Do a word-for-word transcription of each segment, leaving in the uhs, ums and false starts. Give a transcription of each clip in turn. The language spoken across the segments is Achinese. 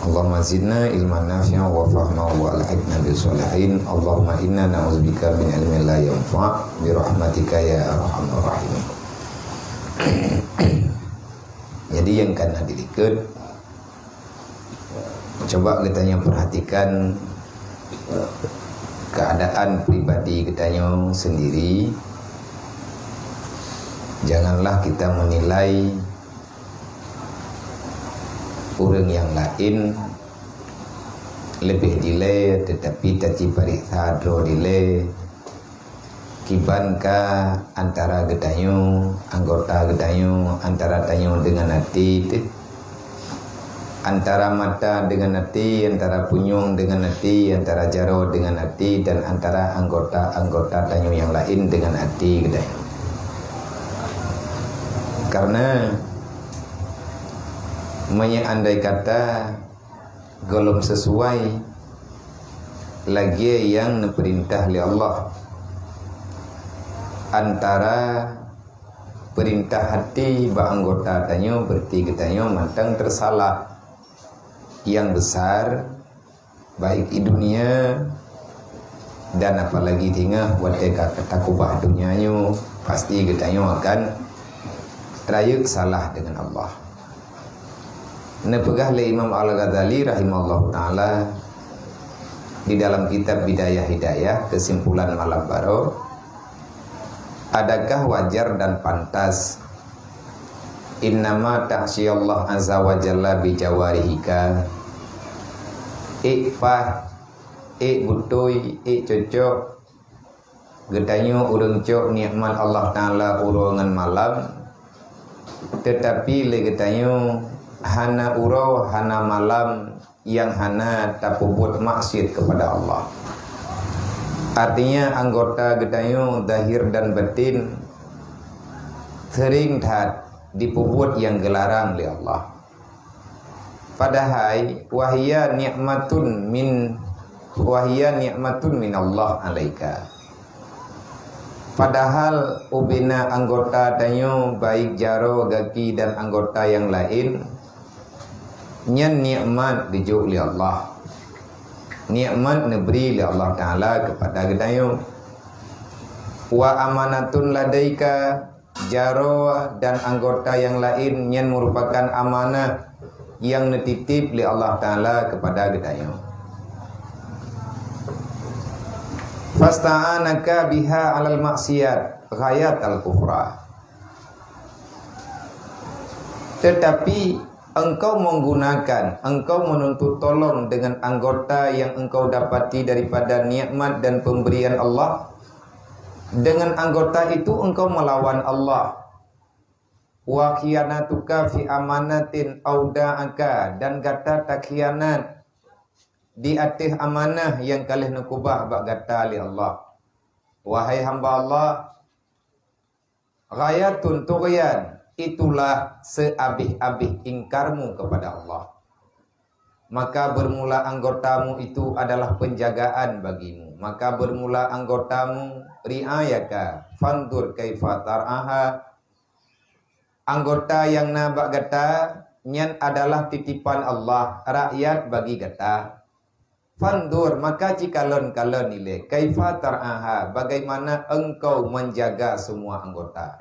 Allahumma zidna ilman nafi'an wa fahma wa alhiqna bis shalihin. Allahumma inna na'udzubika min ilmin la yanfa' bi rahmatika ya arhamar rahimin. Jadi nyang ka na dilikot, coba geutanyoe perhatikan keadaan pribadi geutanyoe sendiri. Janganlah kita menilai ureuëng nyang laén leubeh dilée, teutapi taci pareksa droe dilée. Kiban ka antara geutanyoe, anggota geutanyoe, antara tanyoe deungon até teuh, antara mata deungon até, antara punyueng deungon até, antara jaroe deungon até, dan antara anggota-anggota tanyoe nyang laén deungon até geutanyoe. Karena meunyoe andai kata gohlom sesuai lagée nyang neupeurintah lé Allah, antara peurintah até bak anggota tanyoe, berarti geutanyoe mantong teusalah nyang besar, baik di dunia dan apalagi singoh watée ka takubah donya nyoe, pasti geutanyoe akan rayeuk salah deungon Allah. Neupeugah lé Imam Al-Ghazali rahimahullahu taala di dalam kitab Bidayah Hidayah, kesimpulan malam baroe, adakah wajar dan pantas, innama ta'syiallah azza wa jalla bi jawarihika, ék paih, ék beutôi, ék cocok, geutanyoe ureuëng cok nikmat Allah Taala uroe ngon malam, teutapi lé geutanyoe hana uroe hana malam nyang hana tapeubuet maksiat keupada Allah. Artinya, anggota geutanyoe zahir dan batin sering that dipeubuet nyang geularang lé Allah. Padahai, wahia nikmatun min, wahia nikmatun minallah alaika. Padahal ubena anggota tanyoe, baik jaroe, gaki, dan anggota nyang laén, nyan nikmat geujok lé Allah. Nikmat neubri lé Allah Taala keupada geutanyoe. Wa amanatun ladaika, jaroe dan anggota nyang laén nyan meurupakan amanah nyang neutitip lé Allah Taala keupada geutanyoe. Fasta'anaka biha 'alal maksiat ghayatal kufra. Teutapi engkau menggunakan, engkau menuntut tolong dengan anggota yang engkau dapati daripada nikmat dan pemberian Allah. Dengan anggota itu engkau melawan Allah. Wa khiyanatuka fi amanatin auda'aka, dan gata takhianat di ateueh amanah nyang ka lheueh neukubah bak gata lé Allah. Wahai hamba Allah, ghayatun tughyan, itulah seabéh-abéh ingkarmu kepada Allah. Maka bermula anggotamu itu adalah penjagaan bagimu. Maka bermula anggotamu, ri'ayaka, fandur kaifa tar'aha. Anggota nyang na bak gata nyan adalah titipan Allah, rakyat bagi gata. Fandur, maka cikalon-kalon ilée, kaifa tar'aha, bagaimana engkau menjaga semua anggota.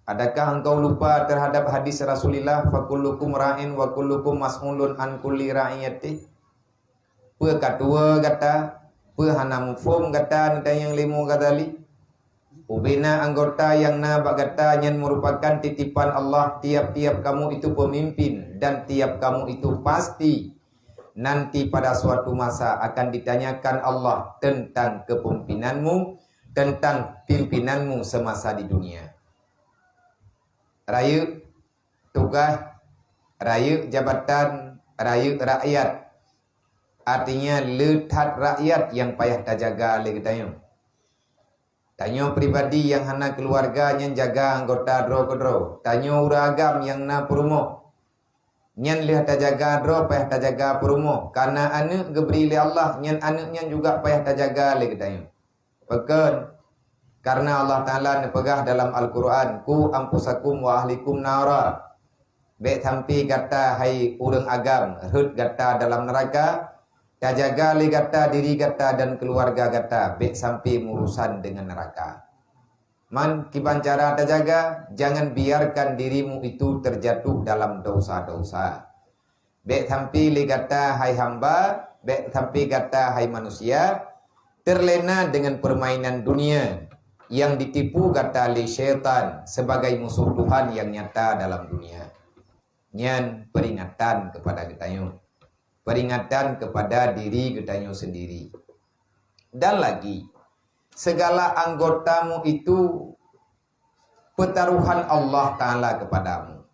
Adakah engkau lupa terhadap hadis Rasulullah, "Fakullukum ra'in wa kullukum mas'ulun an kulli ra'iyatih"? Peue ka tuwoe gata? Peue hana muphom gata, neutanyong lé Imam Ghazali? Ubena anggota nyang na bak gata nyan meurupakan titipan Allah, tiap-tiap kamu itu pemimpin, dan tiap kamu itu pasti nanti pada suatu masa akan ditanyakan Allah tentang kepemimpinanmu, tentang pimpinanmu semasa di dunia. Rayeuk tugaih, rayeuk jabatan, rayeuk rakyat. Artinya, le that rakyat nyang payah tajaga lé geutanyoe. Tanyoe pribadi nyang hana keuluwarga nyan jaga anggota droe keudroe. Tanyoe ureuëng agam nyang na peurumoh, nyan lheueh tajaga droe payah tajaga peurumoh. Kana aneuëk geubri lé Allah, nyan aneuëk nyan juga payah tajaga lé geutanyoe. Pakon? Karena Allah Taala neupeugah dalam Al-Quran, "Qu anfusakum wa ahlikum nara." Bék sampai gata hai ureuëng agam rhot gata dalam neuraka. Tajaga lé gata diri gata dan keuluwarga gata, bék sampai meurusan deungon neuraka. Man kiban cara tajaga, jangan biarkan dirimu itu terjatuh dalam dosa-dosa. Bék sampai lé gata hai hamba, bék sampai gata hai manusia, terlena dengan permainan dunia yang ditipu gata lé syaitan sebagai musuh Tuhan yang nyata dalam dunia. Nyan peringatan kepada geutanyoe. Peringatan kepada diri geutanyoe sendiri. Dan lagi, segala anggotamu itu pertaruhan Allah Ta'ala kepadamu.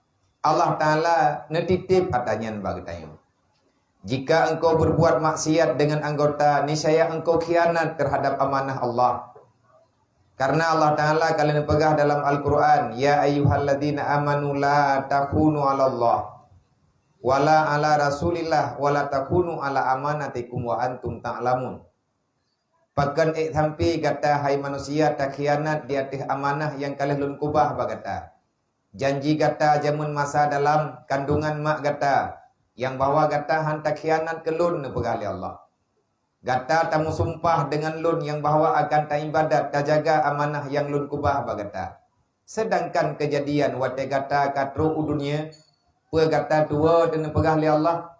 Allah Ta'ala neutitip ata nyan bak geutanyoe. Jika engkau berbuat maksiat dengan anggota, niscaya engkau khianat terhadap amanah Allah. Karena Allah Ta'ala ka lheueh neupeugah dalam Al-Quran, "Ya ayyuhalladzina amanu la takhunu 'alallah, wala 'ala Rasulillah, wala takhunu 'ala amanatikum wa antum ta'lamun." Pakon ék sampai gata hai manusia takhianat di ateueh amanah nyang ka lheueh lôn keubah bak gata? Janji gata jameun masa dalam kandungan mak gata, nyang bahwa gata han takhianat keu lôn, neupeugah lé Allah. Gata tameusumpah deungon lôn nyang bahwa akan taibadat, tajaga amanah nyang lôn keubah bak gata. Sedangkan keujadian watée gata ka trok u dunia, peue gata tuwoe, neupeugah lé Allah,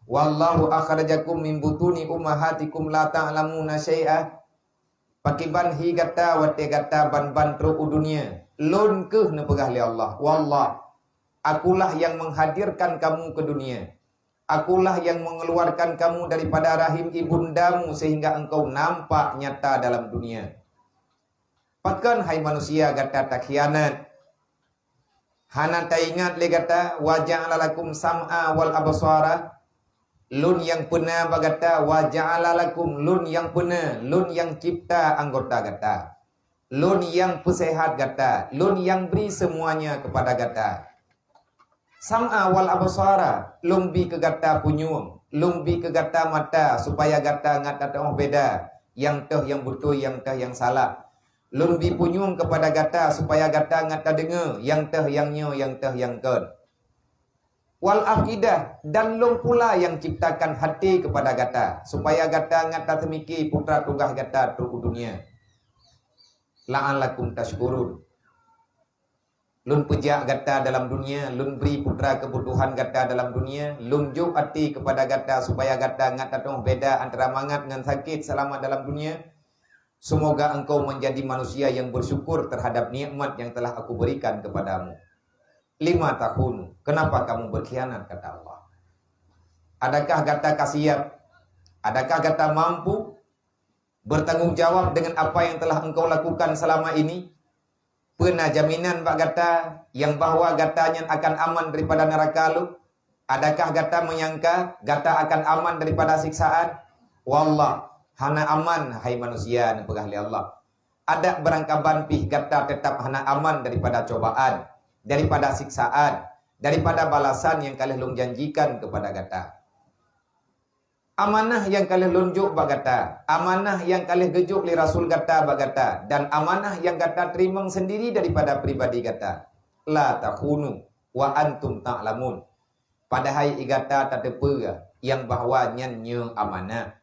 "Wallahu akhrajakum min butuni ummahatikum la ta'lamuna syai'a." Pakiban hi gata watée gata ban-ban trok u dunia? Lôn kheueh, neupeugah lé Allah. Wallah, Akulah yang menghadirkan kamu ke dunia. Akulah yang mengeluarkan kamu daripada rahim ibundamu sehingga engkau nampak nyata dalam dunia. Pakon hai manusia gata takhianat? Hana taingat lé gata, "Wa ja'ala lakum sam'a wal absara." Lôn nyang peuna bak gata, "Wa ja'ala lakum," lôn nyang peuna, lôn nyang cipta anggota gata. Lôn nyang peusehat gata, lôn nyang bri semuanya kepada gata. "Sam'a wal absara," lôn bi keu gata punyueng, lôn bi keu gata mata supaya gata ngat tatu'oh beda, nyang toh nyang beutôi, nyang toh nyang salah. Lôn bi punyueng kepada gata supaya gata ngat tadeungoe, nyang toh nyang nyoe, nyang toh nyang kon. "Wal afidah," dan lôn pula nyang ciptakan hati kepada gata supaya gata ngat taseumiki putra tugaih gata trok u dunia. "La'allakum tashkurun." Lôn peujak gata dalam dunia, lôn bri putra keubutuhan gata dalam dunia, lôn jok até kepada gata supaya gata ngat tatu'oh beda antara mangat ngon sakét selama dalam dunia. Semoga engkau menjadi manusia yang bersyukur terhadap nikmat yang telah Aku berikan kepadamu. Lima takhunu, kenapa kamu berkhianat, kata Allah. Adakah gata ka siap? Adakah gata mampu bertanggung jawab dengan apa yang telah engkau lakukan selama ini? Peue na jaminan bak gata nyang bahwa gata nyan akan aman daripada neuraka lôn? Adakah gata menyangka gata akan aman daripada siksaan? Wallah, hana aman, hai manusia, neupeugah lé Allah. Adak beurangkaban pih gata teutap hana aman daripada cobaan, daripada siksaan, daripada balasan nyang ka lheueh lôn janjikan kepada gata. Amanah nyang ka lheueh lôn jok bak gata, amanah nyang ka lheueh geujok lé rasul gata bak gata, dan amanah nyang gata teurimong sendiri daripada pribadi gata. La takhunu wa antum ta'lamun. Padahai gata tateupeue nyang bahwa nyan nyoe amanah.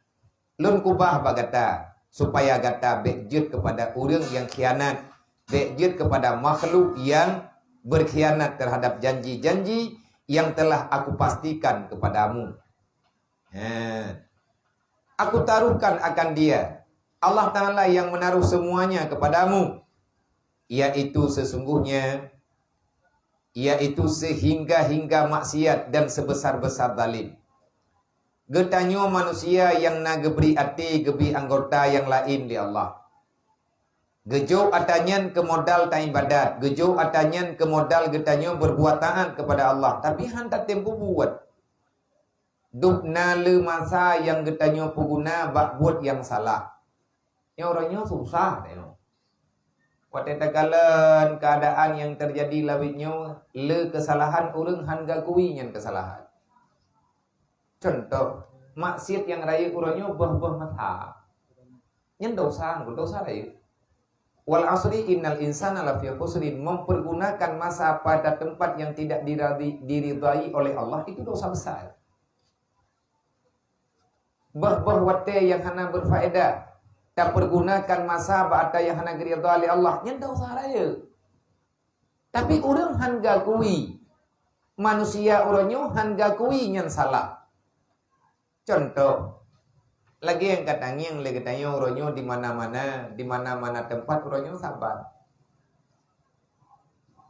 Lôn keubah bak gata, supaya gata bék jeuet keupada ureuëng nyang khianat, bék jeuet keupada makhluk nyang beurkhianat teuhadab janji-janji nyang telah Aku pastikan keupadamu. He. Aku taruhkan akan Dia, Allah Ta'ala yang menaruh semuanya kepadamu, yaitu sesungguhnya, yaitu sehingga-hingga maksiat dan sebesar-besar zalim. Geutanyoe manusia nyang na geubri até geubi anggota nyang laén lé Allah. Geujok ata nyan keu modal taibadat, geujok ata nyan keu modal geutanyoe berbuat taat kepada Allah, tapi han tatem peubuet. Dub na le masa nyang geutanyoe peuguna bak buet nyang salah. Nyoe uroe nyoe susah tanyoe. Watée takalon keuadaan nyang teujadi lawét nyoe, le keusalahan ureuëng han geukui nyan keusalahan. Cuntoh, maksiat nyang rayeuk uroe nyoe boh-boh mata. Nyan dosa, dosa rayeuk. Wal asri innal insana lafi khusrin, mempergunakan masa pada tempat yang tidak diradi-, diridai oleh Allah itu dosa besar. Beh-beh watée nyang hana berfaedah, tapergunakan masa bak atra nyang hana geuridha lé Allah, nyan dosa rayeuk. Tapi ureuëng han gakui, manusia uroe nyoe han gakui nyan salah. Contoh, lagée nyang ka tangieng lé geutanyoe uroe nyoe di mana-mana, di mana-mana teumpat uroe nyoe saban.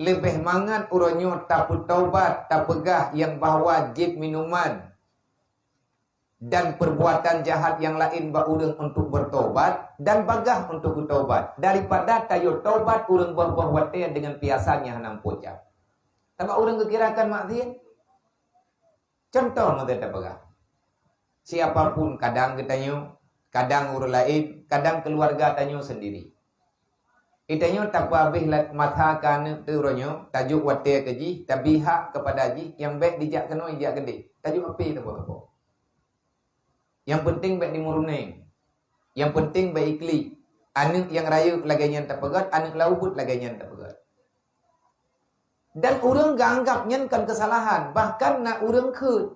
Leubeh mangat uroe nyoe tapeutaubat, tapeugah nyang bahwa jieb minuman dan perbuatan jahat nyang laén bak ureuëng untuk bertobat dan bagah untuk geutobat, daripada tayue tobat ureuëng boh-boh watée deungon piasan nyang hana meupucah. Sabab ureuëng geukirakan maksiat. Contoh meuteuk tapeugah. Siapa pun, kadang geutanyoe, kadang ureuëng laén, kadang keuluwarga tanyoe sendiri. Geutanyoe tapeuhabéh lat-, masa keu aneuëk teuh uroe nyoe, tajok watée keu jih, tabri hak keupada jih, nyang bék dijak keunoe, jijak keudeh. Tajok ape tapo-tapo. Nyang peunteng bék dimuruneng. Nyang peunteng bék iklik. Aneuëk nyang rayeuk lagée nyan tapeugét, aneuëk lam ubit lagée nyan tapeugét. Dan ureuëng geuanggab nyan kon keusalahan, bahkan na ureuëng kheueh.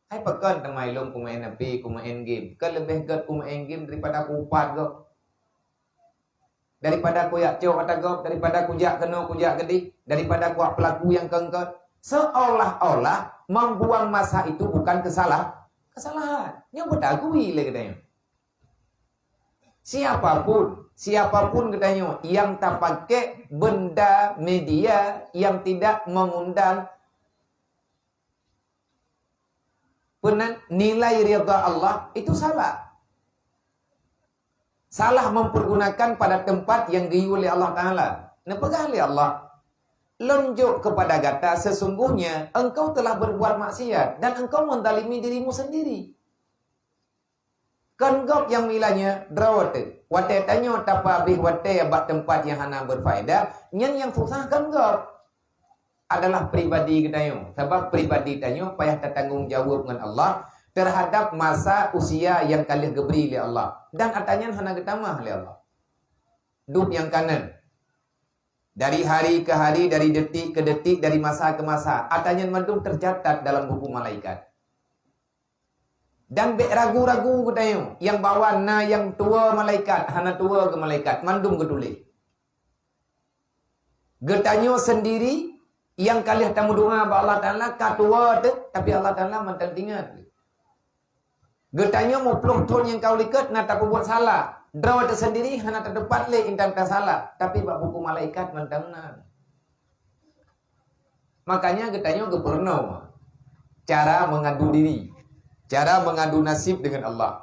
Hai pakon teuma ilôn kumeu'en api, kumeu'en game. Ka leubeh gét kumeu'en game daripada kupat gob. Daripada kujak cok ata gob, daripada kujak keunoe, kujak keudeh, daripada kuwak peulaku nyang keungkot. Seolah-olah membuang masa itu bukan kesalah-, kesalahan. Nyoe beutagui lé geutanyoe. Siapapun, siapapun geutanyoe yang tapakai benda media yang tidak mengundang peunan-, nilai ridha Allah, itu salah. Salah mempergunakan pada tempat yang geuyue lé Allah Taala. Neupeugah lé Allah, "Lôn jok keupada gata, sesungguhnya engkau telah berbuat maksiat dan engkau menzalimi dirimu sendiri." Kon gob nyang meuilanya, droe teuh. Watée tanyoe tapeuhabéh watée bak teumpat nyang hana berfaedah, nyan nyang susah kon gob. Adalah pribadi geutanyoe. Sabab pribadi tanyoe payah tatanggong jaweueb ngon Allah terhadap masa usia nyang ka lheueh geubri lé Allah. Dan atra nyan hana geutamah lé Allah. Duek nyang kanan. Dari hari ke hari, dari detik ke detik, dari masa ke masa. Atra nyan mandum teucatat dalam buku malaikat. Dan bék ragu-ragu geutanyoe, nyang bahwa na nyang tuwoe malaikat, hana tuwoe geumalaikat, mandum geutuléh. Geutanyoe sendiri nyang ka lheueh tameudoa bak Allah Taala ka tuwoe teuh, tapi Allah Taala mantong teuingat. Geutanyoe muploh thon nyang ka u likot na tapeubuet salah, droe teuh sendiri hana tateupat lé intan tasalah, tapi bak buku malaikat mantong na. Makanya geutanyoe geupeurunoe cara mengadu diri, cara mengadu nasib dengan Allah.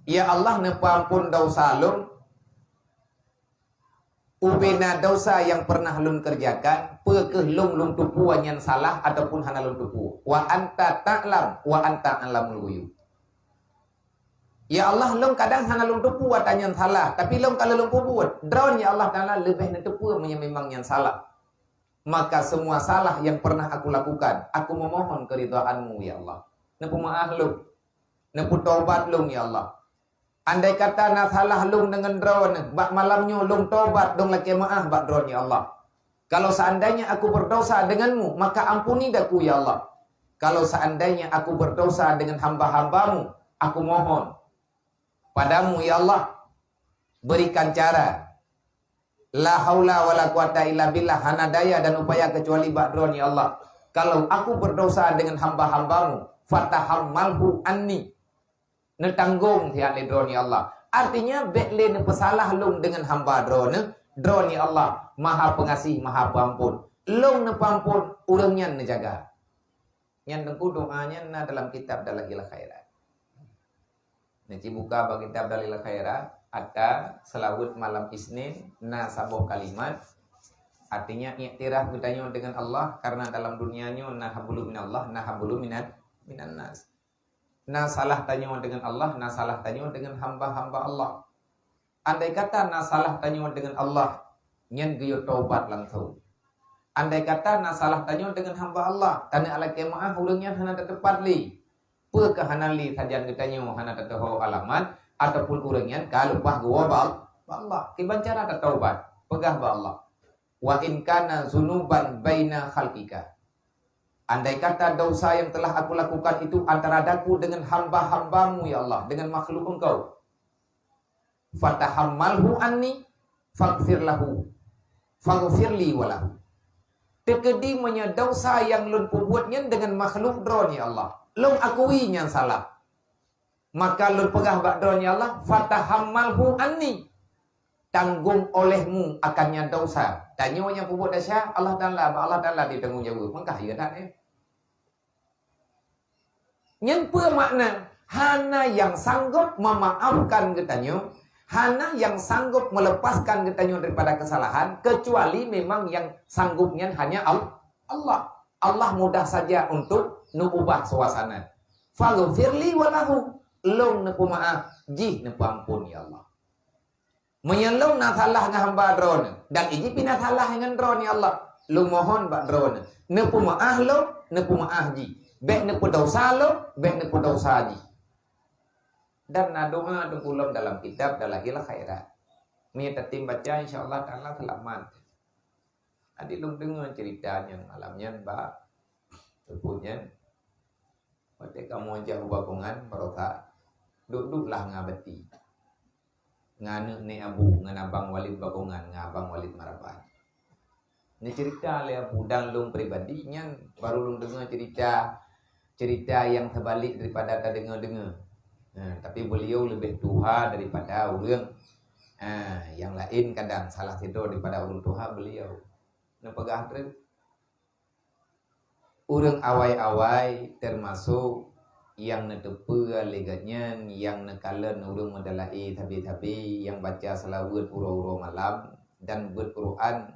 Ya Allah, neupeuampon desya lôn, ubena desya nyang pernah lôn kerjakan, peu kheueh lôn, lôn teupeue nyan salah ataupun hana lôn teupeue. Wa anta ta'lam, wa anta a'lamul ghuyub. Ya Allah, lôn kadang hana lôn teupeue atra nyan salah, tapi lôn ka lôn peubuet. Droeneuh ya Allah Taala leubeh neuteupeue meunyoe memang nyan salah. Maka semua salah yang pernah aku lakukan, aku memohon keridhaan-Mu ya Allah. Neupeumeu'ah lôn, neupeutobat lôn ya Allah. Andai kata na salah lôn deungon droeneuh, bak malam nyoe lôn tobat, lôn lakée meu'ah bak droeneuh ya Allah. Kalau seandainya aku berdosa denganmu, maka ampunilah aku, ya Allah. Kalau seandainya aku berdosa dengan hamba-hambamu, aku mohon padamu, ya Allah, berikan cara. La haula wala quwata illa billah, hana daya dan upaya kecuali bak droeneuh, ya Allah. Kalau aku berdosa dengan hamba-hambamu, fatahammalhu anni. Neutanggong siat lé droeneuh ya Allah. Artinya, bék lé neupeusalah lôn deungon hamba droeneuh, droeneuh ya Allah Maha Pengasih, Maha Pengampun. Lôn neupeuampon, ureuëng nyan neujaga. Nyan teungku doa nyan na dalam kitab Dalail Khairat. Neuci buka bak kitab Dalail Khairat, ata seulaweuet malam Isnin, na saboh kalimat. Artinya, iktiraf geutanyoe deungon Allah, karena dalam dunia nyoe na hablum minallah, na hablum minan, minan nas. Na salah tanyoe deungon Allah, na salah tanyoe deungon hamba-hamba Allah. Andai kata na salah tanyoe deungon Allah, nyan geuyue tobat langsung. Andai kata na salah tanyoe deungon hamba Allah, taneuk lakée meu'ah ureuëng nyan hana tateupat lé. Peu ka hana lé sajan geutanyoe hana tateuho alamat, ataupun ureuëng nyan ka leupah geuwoe bak, Bak Allah. Kiban cara tataubat? Peugah bak Allah, "Wa in kana zunuban baina khalqika." Andai kata dosa yang telah aku lakukan itu antara daku dengan hamba-hambamu, ya Allah, dengan makhluk Engkau. "Fatahammalhu anni, faghfir lahu, faghfirli wa lahu." Teukeudi meunyoe dosa nyang lôn peubuet nyan dengan makhluk Droeneuh, ya Allah, lôn akui nyan salah. Maka lôn peugah bak Droeneuh, ya Allah, "Fatahammalhu anni." Tanggong olehmu akan nyan dosa. Tanyoe nyang peubuet desya, Allah Taala, bak Allah Taala jitanggong jaweueb. Maka ya that, eh. Nyan peue makna? Hana nyang sanggob memaafkan geutanyoe, hana nyang sanggob melepaskan geutanyoe daripada kesalahan, kecuali memang nyang sanggob nyan hanya Al-, Allah. Allah mudah saja untuk neuubah suasana. "Faghfirli wa lahu." Lôn neupeumaaf, jih neupeuampon, ya Allah. Meunyoe lôn na salah ngon hamba Droeneuh, dan iji pih na salah ngon Droeneuh, ya Allah, lôn mohon bak Droeneuh, neupeumaaf lôn, neupeumaaf jih. Bék neupeudosa lôn, bék neupeudosa jih. Dan na doa teungku lom dalam kitab Dalail Khairat. Meunyoe tatem baca, insya Allah Taala seulamat. Jadi lôn deungoe cerita nyan malam nyan bak teupeu nyan. Watèe kamoe jak u Bakongan baroesa, duek-duek lah ngon Abati. Ngon aneuk Nek Abu, ngon Abang Walid Bakongan, ngon Abang Walid Maraban. Neucerita lé Abu dan lôn pribadi nyan baru lôn deungoe cerita, cerita nyang teubalek daripada tadeungoe-deungoe. Ha, tapi beliau leubeh tuha daripada ureueng, ha, nyang laén kadang, salah sidroe daripada ureueng tuha beliau. Neupeugah treuk, ureueng awai-awai, teumasok nyang neuteupeue lé geuh nyan, nyang neukalon ureueng meudala'i sabe-sabe, nyang baca seulaweuet uroe-uroe malam dan beuet Quran,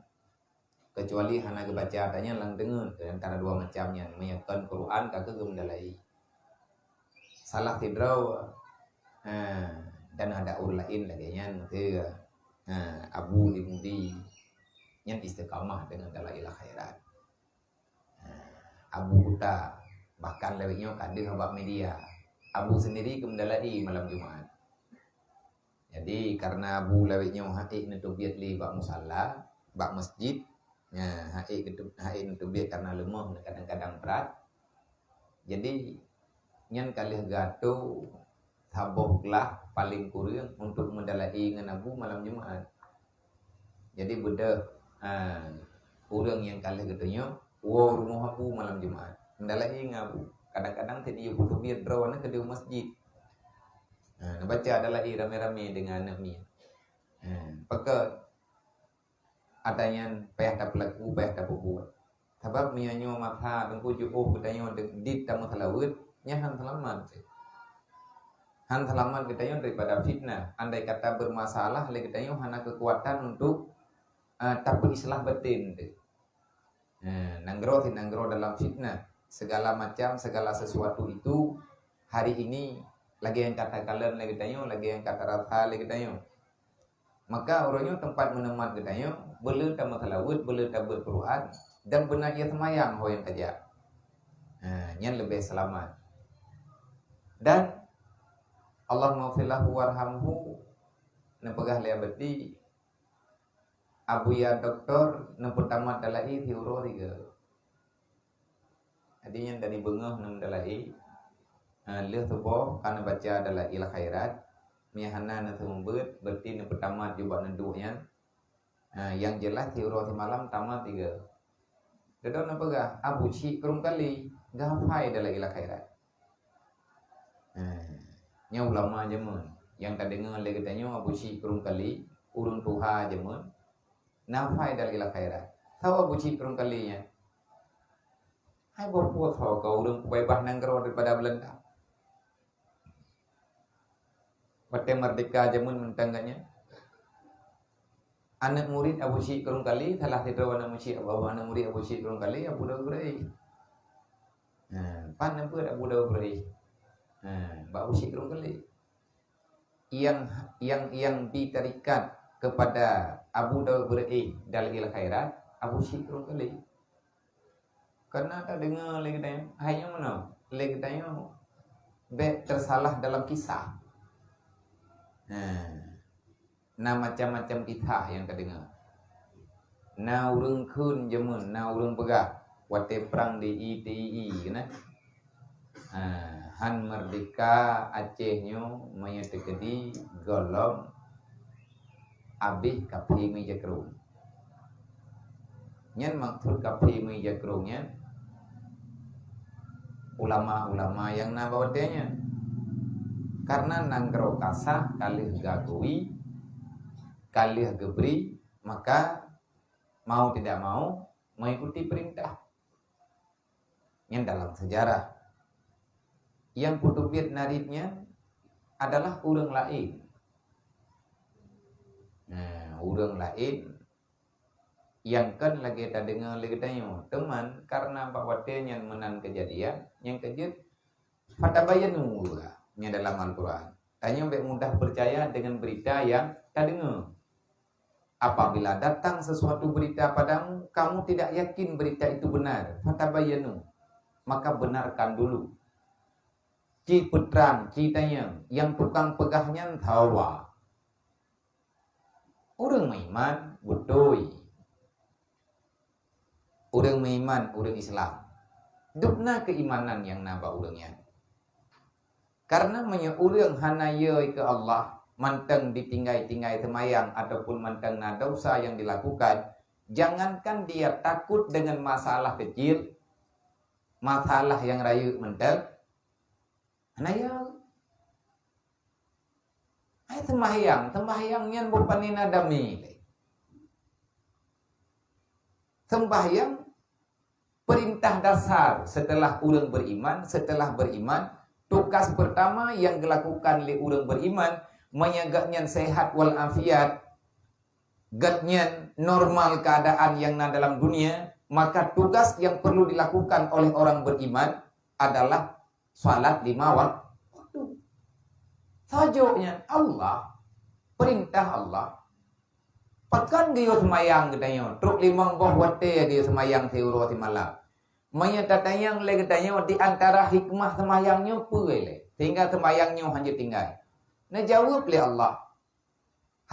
kecuali hana geubaca, tanyan lam deungon, antara dua macam nyan, meunyoe kon Quran ka keuh geumeudala'i. Salah sidroe, ha, dan ada ureueng laén lagèe nyan, keu, ha, Abu di Mudi, nyan istiqamah deungon Dalail Khairat. Ha, Abu Kuta, bahkan lewat nyoe ka deuh bak media. Abu sendiri geumeudala'i malam Jumat. Jadi, karena Abu lawét nyoe han ék neuteubiet lé bak musala, bak masjid, nyan, han ék geuteu-, han ék neuteubiet karena leumoh, kadang-kadang brat. Jadi, nyan ka lheueh geuatô saboh glah paleng kureueng untuk meudala'i ngon Abu malam Jumat. Jadi, beudôh, ha, ureueng nyang ka lheueh geutanyoe woe rumoh Abu malam Jumat, meudala'i ngon Abu. Kadang-kadang teungoh jipeubiet droe nyan keudéh u masjid. Ha, neubaca Dalail ramé-ramé deungon aneuk miet. Ha, pakon ata nyan payah tapeulaku, payah tapeubuet. Sabab meunyoe nyoe masa teungku jiôh geutanyoe di-, dit tameuseulaweuet, nyan han seulamat. Han seulamat geutanyoe daripada fitnah. Andai kata bermasalah lé geutanyoe hana keukuatan untuk, eh, tapeuislah baten teuh. Eh, nanggroe si nanggroe dalam fitnah. Segala macam, segala sesuatu itu hari ini lagèe nyang ka takalon lé geutanyoe, lagèe nyang ka tarasa lé geutanyoe. Maka uroe nyoe teumpat meuneumat geutanyoe, beuleu tameuseulaweuet, beuleu tabeuet Quran, dan beuna ie seumayang ho nyang tajak. Ha, nyan leubeh seulamat. Dan Allahummaghfir lahu warhamhu, neupeugah lé Abati, Abuya doktor neupeutamat Dalail siuroe sigoe. Jadi nyan dari beungoh neumeudala'i, eh, lheueh suboh ka neubaca Dalail Khairat, meunyo hana neuseumeubeuet, berarti neupeutamat jubak neuduek nyan. Eh, nyang jeulaih siuroe simalam tamat tiga. Dudoe neupeugah, Abu Syik Krueng Kali, geuhafai Dalail Khairat. Eh, nyan ulama jameun. Nyang tadeungoe lé geutanyoe Abu Syik Krueng Kali, ureueng tuha jameun, neuhafai Dalail Khairat. Soe Abu Syik Krueng Kali nyan? Hai boh puih ho keu ureueng peubeubah nanggroe daripada Beulanda. Watèe meurdeka jameun mantong geuh nyan. Aneuk murit Abu Syik Krueng Kali, salah sidroe aneuk murit Abu, aneuk murit Abu Syik Krueng Kali, Abu Daud Beureih. Nah, pan neubeuet Abu Daud Beureih. Nah, bak Abu Syik Krueng Kali. Nyang, nyang, nyang bi tarikat kepada Abu Daud Beureih Dalail Khairat, Abu Syik Krueng Kali. Karena tadeungoe lé geutanyoe, hai nyoe meunoe, lé geutanyoe bèk teusalah dalam kisah. Nah, Na macam-macam kisah nyang tadeungoe. Na ureuëng kheun jameun, na ureuëng peugah watée prang di I T I I, kan? Ha, han meurdeka Aceh nyoe meunyoe teukeudi gohlom abéh kafé meujakrong. Nyan maksud kafé meujakrong nyan ulama-ulama nyang na bak watée nyan. Karena nanggroe kasa ka lheueh geukui, ka lheueh geubri, maka mau tidak mau mengikuti perintah. Nyan dalam sejarah. Nyang putôbiet narit nyan adalah ureuëng laén. Nah, ureuëng laén nyang kon lagée tadeungoe lé geutanyoe. Teuma karena bak watée nyan meunan keujadian, nyang keujeuet fatabayanu nyan dalam Al-Quran. Tanyoe bék mudah percaya dengan berita nyang tadeungoe. Apabila datang sesuatu berita padamu, kamu tidak yakin berita itu benar, fatabayanu, maka benarkan dulu. Ci peutrang, ci tanyong, nyang tukang peugah nyan sawa. Ureuëng meuiman beutôi. Ureuëng meuiman, ureuëng Islam, dubna keuimanan nyang na bak ureuëng nyan. Karena meunyoe ureuëng hana yö keu Allah, mantong ditinggai-tinggai seumayang ataupun mantong na desya nyang dilakukan, jangankan dia takut dengan masalah kecil, masalah nyang rayeuk mantong hana yö. Hai, seumbahyang, seumbahyang nyan bukan na damé lé. Seumbahyang perintah dasar setelah ureuëng beriman, setelah beriman, tugas pertama nyang dilakukan lé ureuëng beriman, meunyoe gobnyan sehat wal afiat, gobnyan normal keadaan nyang na dalam dunia, maka tugas nyang perlu dilakukan oleh orang beriman adalah salat lima wak-, waktu. Sajoe nyan Allah, perintah Allah. Pakon geuyue seumayang geutanyoe, trok limong boh watée geuyue seumayang siuroe simalam. Meunyoe tatanyong lé geutanyoe di antara hikmah seumayang nyoe peue lé, sehingga seumayang nyoe hana tinggai? Neujaweueb lé Allah,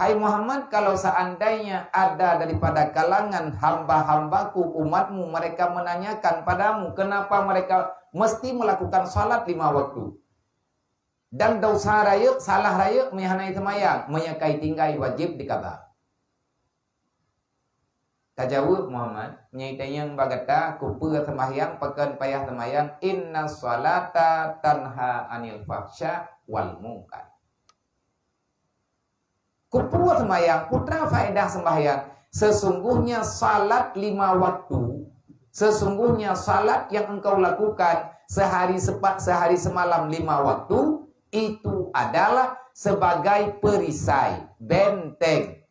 "Hai Muhammad, kalau seandainya ada daripada kalangan hamba-hambaku, umatmu, mereka menanyakan padamu, kenapa mereka mesti melakukan salat lima waktu? Dan dosa rayeuk, salah rayeuk, meuhana seumayang, meunyoe ka tinggai wajéb dikaba." Ka jaweueb Muhammad, "Nyang tanyong bak gata, keupeue seumahyang, pakon payah seumahyang, inna salata tanha anil fahsya wal munkar." Keupeue seumahyang? Peue teuma faedah sembahyang? Sesungguhnya salat lima waktu, sesungguhnya salat yang engkau lakukan sehari sepa-, sehari semalam lima waktu, itu adalah sebagai perisai, benteng,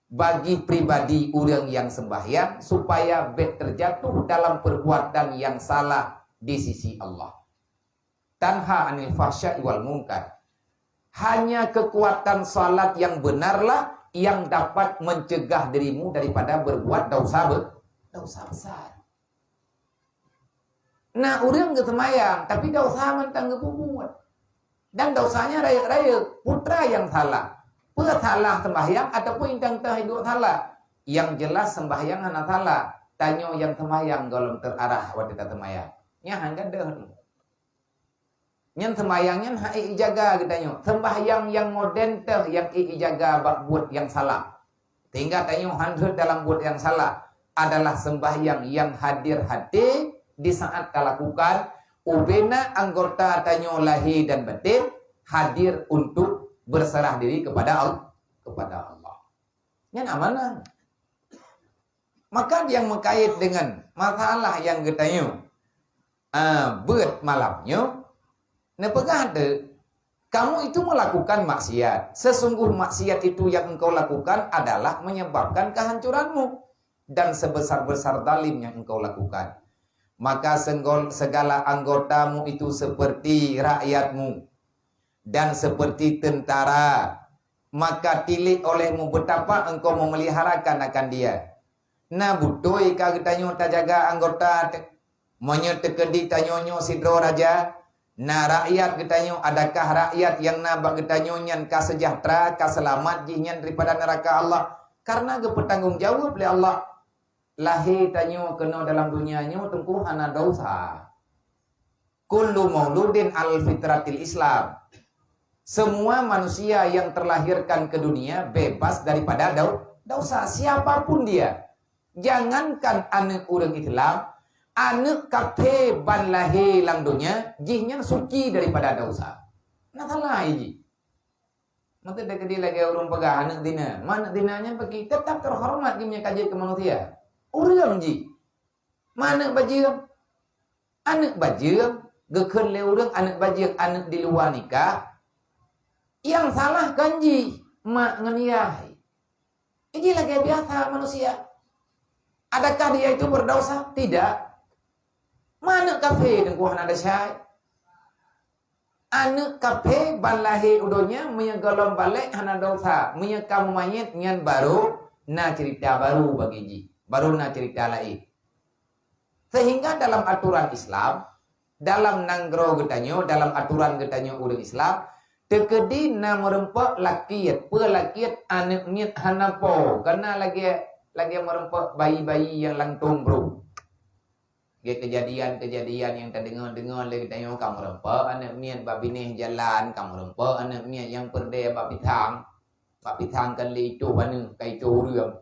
bagi pribadi ureuëng nyang sembahyang, supaya bék terjatuh dalam perbuatan yang salah di sisi Allah. Tanha anil fahsya'i wal munkar. Hanya kekuatan salat yang benarlah yang dapat mencegah dirimu daripada berbuat dosa be-, dosa besar. Na ureuëng geuseumayang, tapi dosa mantong geupeubuet. Dan dosanya rayeuk-rayeuk, peue teuma nyang salah. Peue salah sembahyang ataupun nyang teuh hidup salah? Yang jelas sembahyang hana salah. Tanyoe nyang sembahyang gohlom teuarah watée taseumayang. Nyan han gadôh. Nyan sembahyang nyan han ék ijaga geutanyoe. Sembahyang nyang modern teuh nyang ék ijaga bak buet nyang salah. Sehingga tanyoe han rhot dalam buet nyang salah adalah sembahyang nyang hadir até di saat talakukan, ubena anggota tanyoe lahé dan batin hadir untuk berserah diri kepada Al-, kepada Allah. Nyan amanah. Maka nyang meukait dengan masalah nyang geutanyoe, ah, beuet malam nyoe, neupeugah teuk, "Kamu itu melakukan maksiat. Sesungguh maksiat itu yang engkau lakukan adalah menyebabkan kehancuranmu, dan sebesar-besar zalim yang engkau lakukan. Maka senggol-, segala anggotamu itu seperti rakyatmu dan seperti tentara, maka tilik olehmu betapa engkau memeliharakan akan dia." Na beutôi ka geutanyoe tajaga anggota te-, meunyoe teukeudi tanyoe nyoe sidroe raja, Na rakyat geutanyoe, adakah rakyat nyang na bak geutanyoe nyan ka seujahteura, ka seulamat jih nyan daripada neuraka Allah? Karena geupeutanggong jaweueb lé Allah. Lahé tanyoe keunoe dalam dunia nyoe teungku hana desya. Kullu mauludin al fitratil Islam. Semua manusia yang terlahirkan ke dunia bebas daripada dau-, dosa. Siapapun dia. Jangankan aneuk ureueng Islam, aneuk kafé ban lahé lam donya, jih nyan suci daripada dosa. Na salah jih. Maka teukeudi lagée ureueng peugah aneuk zina. Ma aneuk zina nyan peuki tetap teuhoreumat jih meunyoe ka jeuet keu manusia. Ureueng jih. Ma aneuk bajeueng. Aneuk bajeueng, geukheun lé ureueng aneuk bajeueng, aneuk di luwa nikah. Nyang salah kan jih, mak ngon yah. Jih lagée biasa manusia. Adakah dia itu berdosa? Tidak. Ma aneuk kafé teungku hana desya. Aneuk kafé ban lahé u donya meunyoe gohlom balek hana desya, meunyoe ka mumanyét nyan baru na cerita baru bagi jih, baru na cerita laén. Sehingga dalam aturan Islam, dalam nanggroe geutanyoe, dalam aturan geutanyoe ureueng Islam, teukeudi na meureumpok lakiet, peue lakiet aneuk miet hana po, kana lagée, lagée meureumpok bayi-bayi nyang lam tueng bru. Lagée keujadian-keujadian nyang tadeungoe-deungoe lé geutanyoe, ka meureumpok aneuk miet bak binéh jalan, ka meureumpok aneuk miet nyang peureudée bak pisang, bak pisang kan lé itoh aneuk, ka itoh ureueng.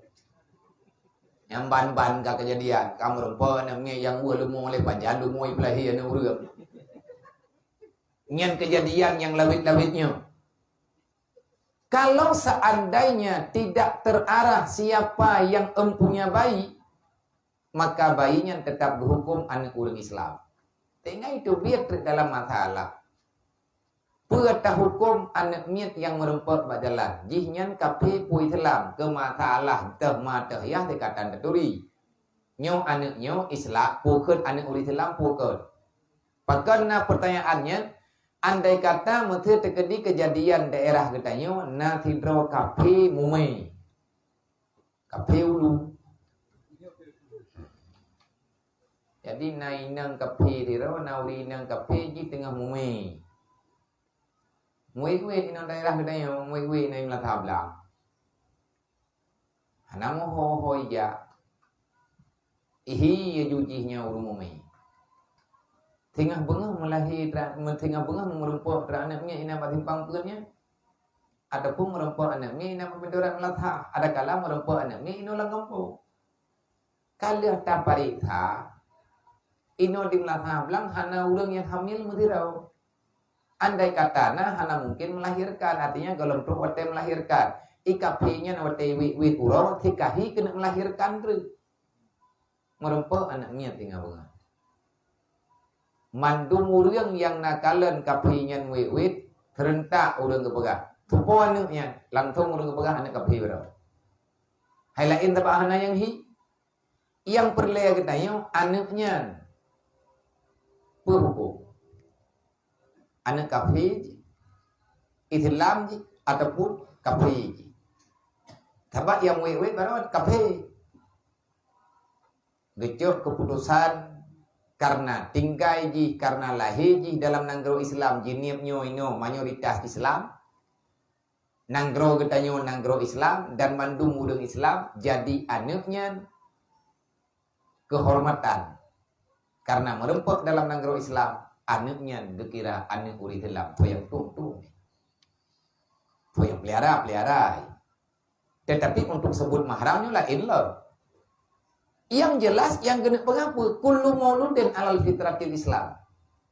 Nyang ban-ban ka keujadian, ka meureumpok aneuk miet nyang weueh leumo lé pajan leumo ipeulahé aneuk ureueng. Nyan keujadian nyang lawét-lawét nyoe. Kalau seandainya tidak terarah siapa yang empunya bayi, maka bayi nyan tetap geuhuköm aneuk ureueng Islam. Tinggai teubiet treuk dalam masalah. Peue tahuköm aneuk miet nyang meureumpok bak jalan? Jihnyan kafé peue Islam, keu masalah teuh ma teuh yah sikatan taturi. Nyoe aneuk nyoe Islam, peue kheun aneuk ureueng Islam peue kheun? Pakon na peurtanyaan nyan, andai kata meusé teukeudi keujadian daerah geutanyoe na sidroe kafé mumé. Kafé ulu. Jadi na inong kafé sidroe, na ureueng inong kafé jih teungoh mumé. Muwét-wét inong daerah geutanyoe, muwét-wét inong lam tablang. Hana meuho-ho ijak. Ihi ya jujih nyoe ureueng mumé. Singoh beungoh meulahé tra-, singoh beungoh meureumpok tra aneuk miet inan bak simpang peue nyan. Ataupun meureumpok aneuk miet inan bak pintoran meulathah. Adakala meureumpok aneuk miet inoe lam gampông. Ka lheueh tapareksa, inoe di meulathah blang hana ureueng nyang hamil meusidroe. Andai kata na hana mungkin melahirkan, artinya gohlom trok watée melahirkan. I kafé nyan watée wét-wét uroe, sikahi keuneuk melahirkan treuk. Meureumpok aneuk miet singoh beungoh. Mandum ureueng nyang na kalon kafé nyan wét-wét, seurentak ureueng geupeugah, "Tupo aneuk nyan," langsong ureueng geupeugah aneuk kafé baroe. Hai laén sabab hana nyang hi. Nyang peureulée geutanyoe aneuk nyan peue huköm? Aneuk kafé jih, Islam jih, ataupun kafé jih? Sabab nyang wét-wét baroe kafé. Geucok keuputosan karena tinggai jih, karena lahé jih dalam nanggroe Islam, Jeunieb nyoe inoe mayoritas Islam, nanggroe geutanyoe nanggroe Islam dan mandum ureueng Islam, jadi aneuk nyan keuhormatan. Karena meureumpok dalam nanggroe Islam, aneuk nyan geukira aneuk ureueng Islam, peue nyang tueng-tueng. Peue nyang peulihara, peulihara. Tetapi untuk sebut mahram nyoe laén lom. Yang jelas, nyang keuneuk peugah peue, "Kullu mauludin alal fitratil Islam."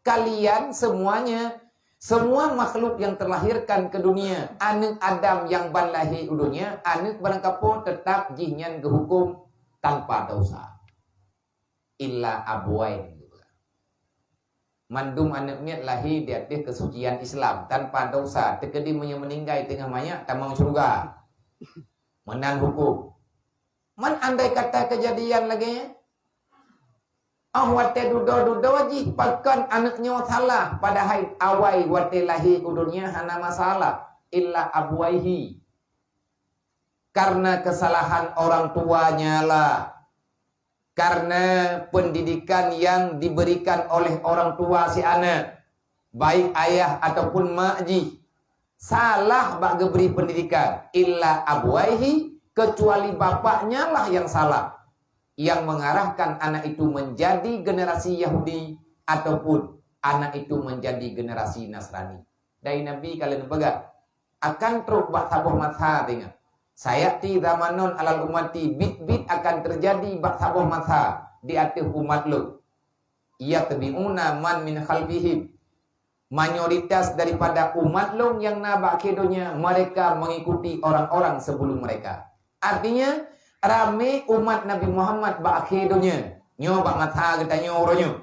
Kalian semuanya, semua makhluk yang terlahirkan ke dunia, aneuk Adam nyang ban lahé u dunia, aneuk barangkapo, tetap jihnyan geuhuköm tanpa dosa. Illa abuwain. Mandum aneuk miet lahé di ateueh keusucian Islam, tanpa dosa, teukeudi meunyoe meuninggai teungoh manyak tamong syeuruga. Meunan huköm. Man andai kata keujadian lagée nyan, oh watée dudoe-dudoe jih pakon aneuk nyoe salah, padahai awai watée lahé u dunia hana masalah, illa abuwaihi. Karena kesalahan orang tuanya lah. Karena pendidikan yang diberikan oleh orang tua si aneuk. baik ayah ataupun mak jih, salah bak geubri peundidikan, illa abwaihi, keucuali bapaknya lah yang salah, yang mengarahkan anak itu menjadi generasi Yahudi ataupun anak itu menjadi generasi Nasrani. Dari Nabi ka lheueh neupeugah, akan trok bak saboh masa, deungoe. Sayati zamanon alal ummati, bit-bit akan teujadi bak saboh masa di ateueh umat lôn. Yatbi'una man min khalfihim. Mayoritas daripada umat lôn nyang na bak akhé donya, mereka mengikuti orang-orang sebelum mereka. Artinya, ramé umat Nabi Muhammad bak akhé donya. Nyoe bak masa geutanyoe uroe nyoe.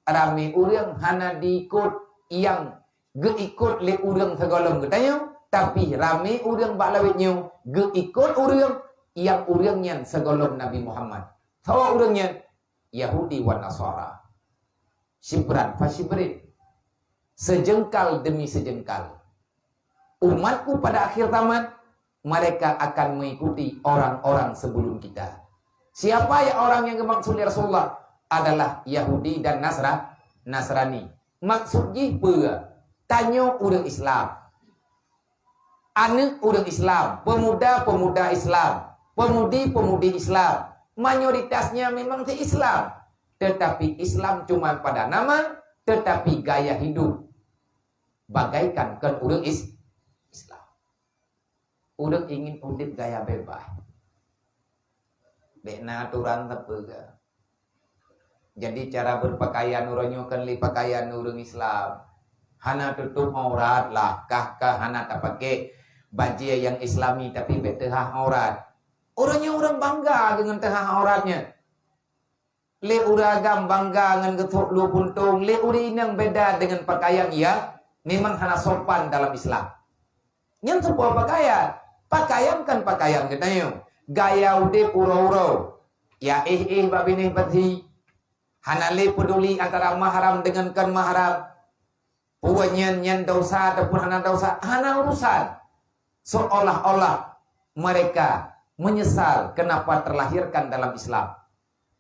Ramé ureuëng hana diikot nyang geuikot lé ureuëng sigohlom geutanyoe, tapi ramé ureuëng bak lawét nyoe geuikot ureuëng nyang ureuëng nyan sigohlom Nabi Muhammad. Soe ureuëng nyan? Yahudi wan Nasara. Shibran fa shibrin. Sejeungkal demi sejeungkal. Umatku pada akhir zaman, mereka akan mengikuti orang-orang sebelum kita. Siapa ya orang yang dimaksud oleh Rasulullah? Adalah Yahudi dan Nasra-, Nasrani. Maksud jih peue? Tanyoe ureuëng Islam. Aneuëk ureuëng Islam, pemuda-pemuda Islam, pemudi-pemudi Islam, mayoritasnya memang si Islam. Tetapi Islam cuma pada nama, tetapi gaya hidup bagaikan kon ureuëng Is-, Islam. Ureuëng ingin udeb gaya bebas. Bék na aturan sapeue. Jadi cara berpakaian uroe nyoe kon lé pakaian ureuëng Islam. Hana tutup aurat lah, kah-kah hana tapakai bajée nyang Islami tapi bék teuhah aurat. Uroe nyoe ureuëng bangga deungon teuhah auratnya. Lé ureuëng agam bangga ngon geusok luweue puntông, lé ureuëng inong beda deungon pakaian nyang memang hana sopan dalam Islam. Nyan sapeue pakaian? Pakaian kon pakaian geutanyoe. Gaya udeb uroe-uroe. Ya éh-éh bak binéh beusi. Hana lé peuduli antara mahram deungon kon mahram. Peue nyan, nyan desya ataupun hana desya, hana urusan. Seolah-olah mereka menyesal kenapa terlahirkan dalam Islam.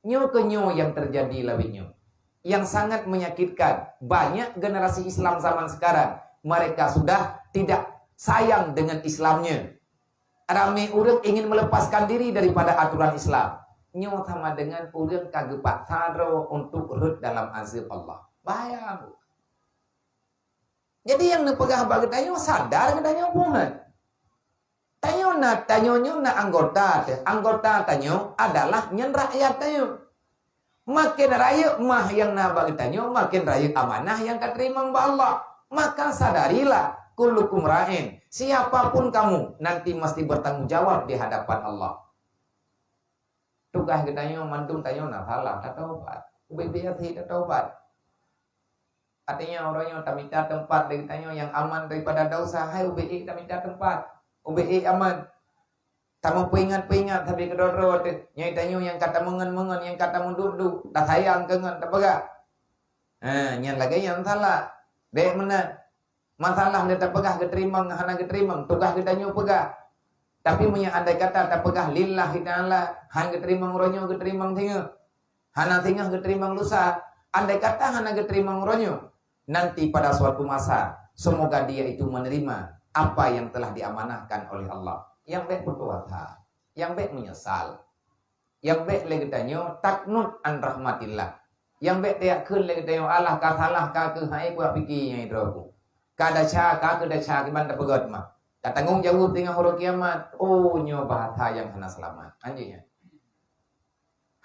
Nyoe keuh nyoe nyang teujadi lawét nyoe. Nyang sangat menyakitkan, banyak generasi Islam zaman sekarang, mereka sudah tidak sayang dengan Islamnya. Ramé ureuëng ingin melepaskan diri daripada aturan Islam. Nyoe sama dengan ureuëng ka geupaksa droe untuk rhot dalam azeueb Allah. Bahaya. Jadi nyang neupeugah bak geutanyoe, sadar geutanyoe peue? Tanyoe na, tanyoe nyoe na anggota teuh. Anggota tanyoe adalah nyan rakyat tanyoe. Maken rayeuk mah nyang na bak geutanyoe, maken rayeuk amanah nyang ka teurimong bak Allah. Maka sadarilah, kullukum ra'in. Siapapun kamu nanti mesti bertanggung jawab di hadapan Allah. Tugaih geutanyoe mandum tanyoe na salah, tataubat. Ubé-bé até tataubat. Artinya, uroe nyoe tamita teumpat lé geutanyoe nyang aman daripada desya, hai ubé ék tamita teumpat, ubé ék aman. Tameupeuingat-peuingat sabe keudroe-droe teuh, nyoe tanyoe nyang ka tameungon-meungon, nyang ka tameuduk-duk, tasayang keu ngon tapeugah. Ha, nyan lagée nyan salah. Bék meunan. Masalah lé tapeugah geuteurimong hana geuteurimong, tugaih geutanyoe peugah. Tapi meunyoe andai kata tapeugah lillahi ta'ala, han geuteurimong uroe nyoe, geuteurimong singoh. Hana singoh geuteurimong lusa, andai kata hana geuteurimong uroe nyoe, nanti pada suatu masa, semoga dia itu menerima apa yang telah diamanahkan oleh Allah. Nyang bék putus asa, nyang bék menyesal, nyang bék lé geutanyoe taknut an rahmatillah. Nyang bék tayak kheun lé geutanyoe, "Allah ka salah ka keuh hai kuak pike nyang droe ku. Ka desya ka keuh desya kiban tapeugét mah. Ka tanggong jaweueb teungoh uroe kiamat." Oh, nyoe bahasa nyang hana seulamat. Anjing nyan.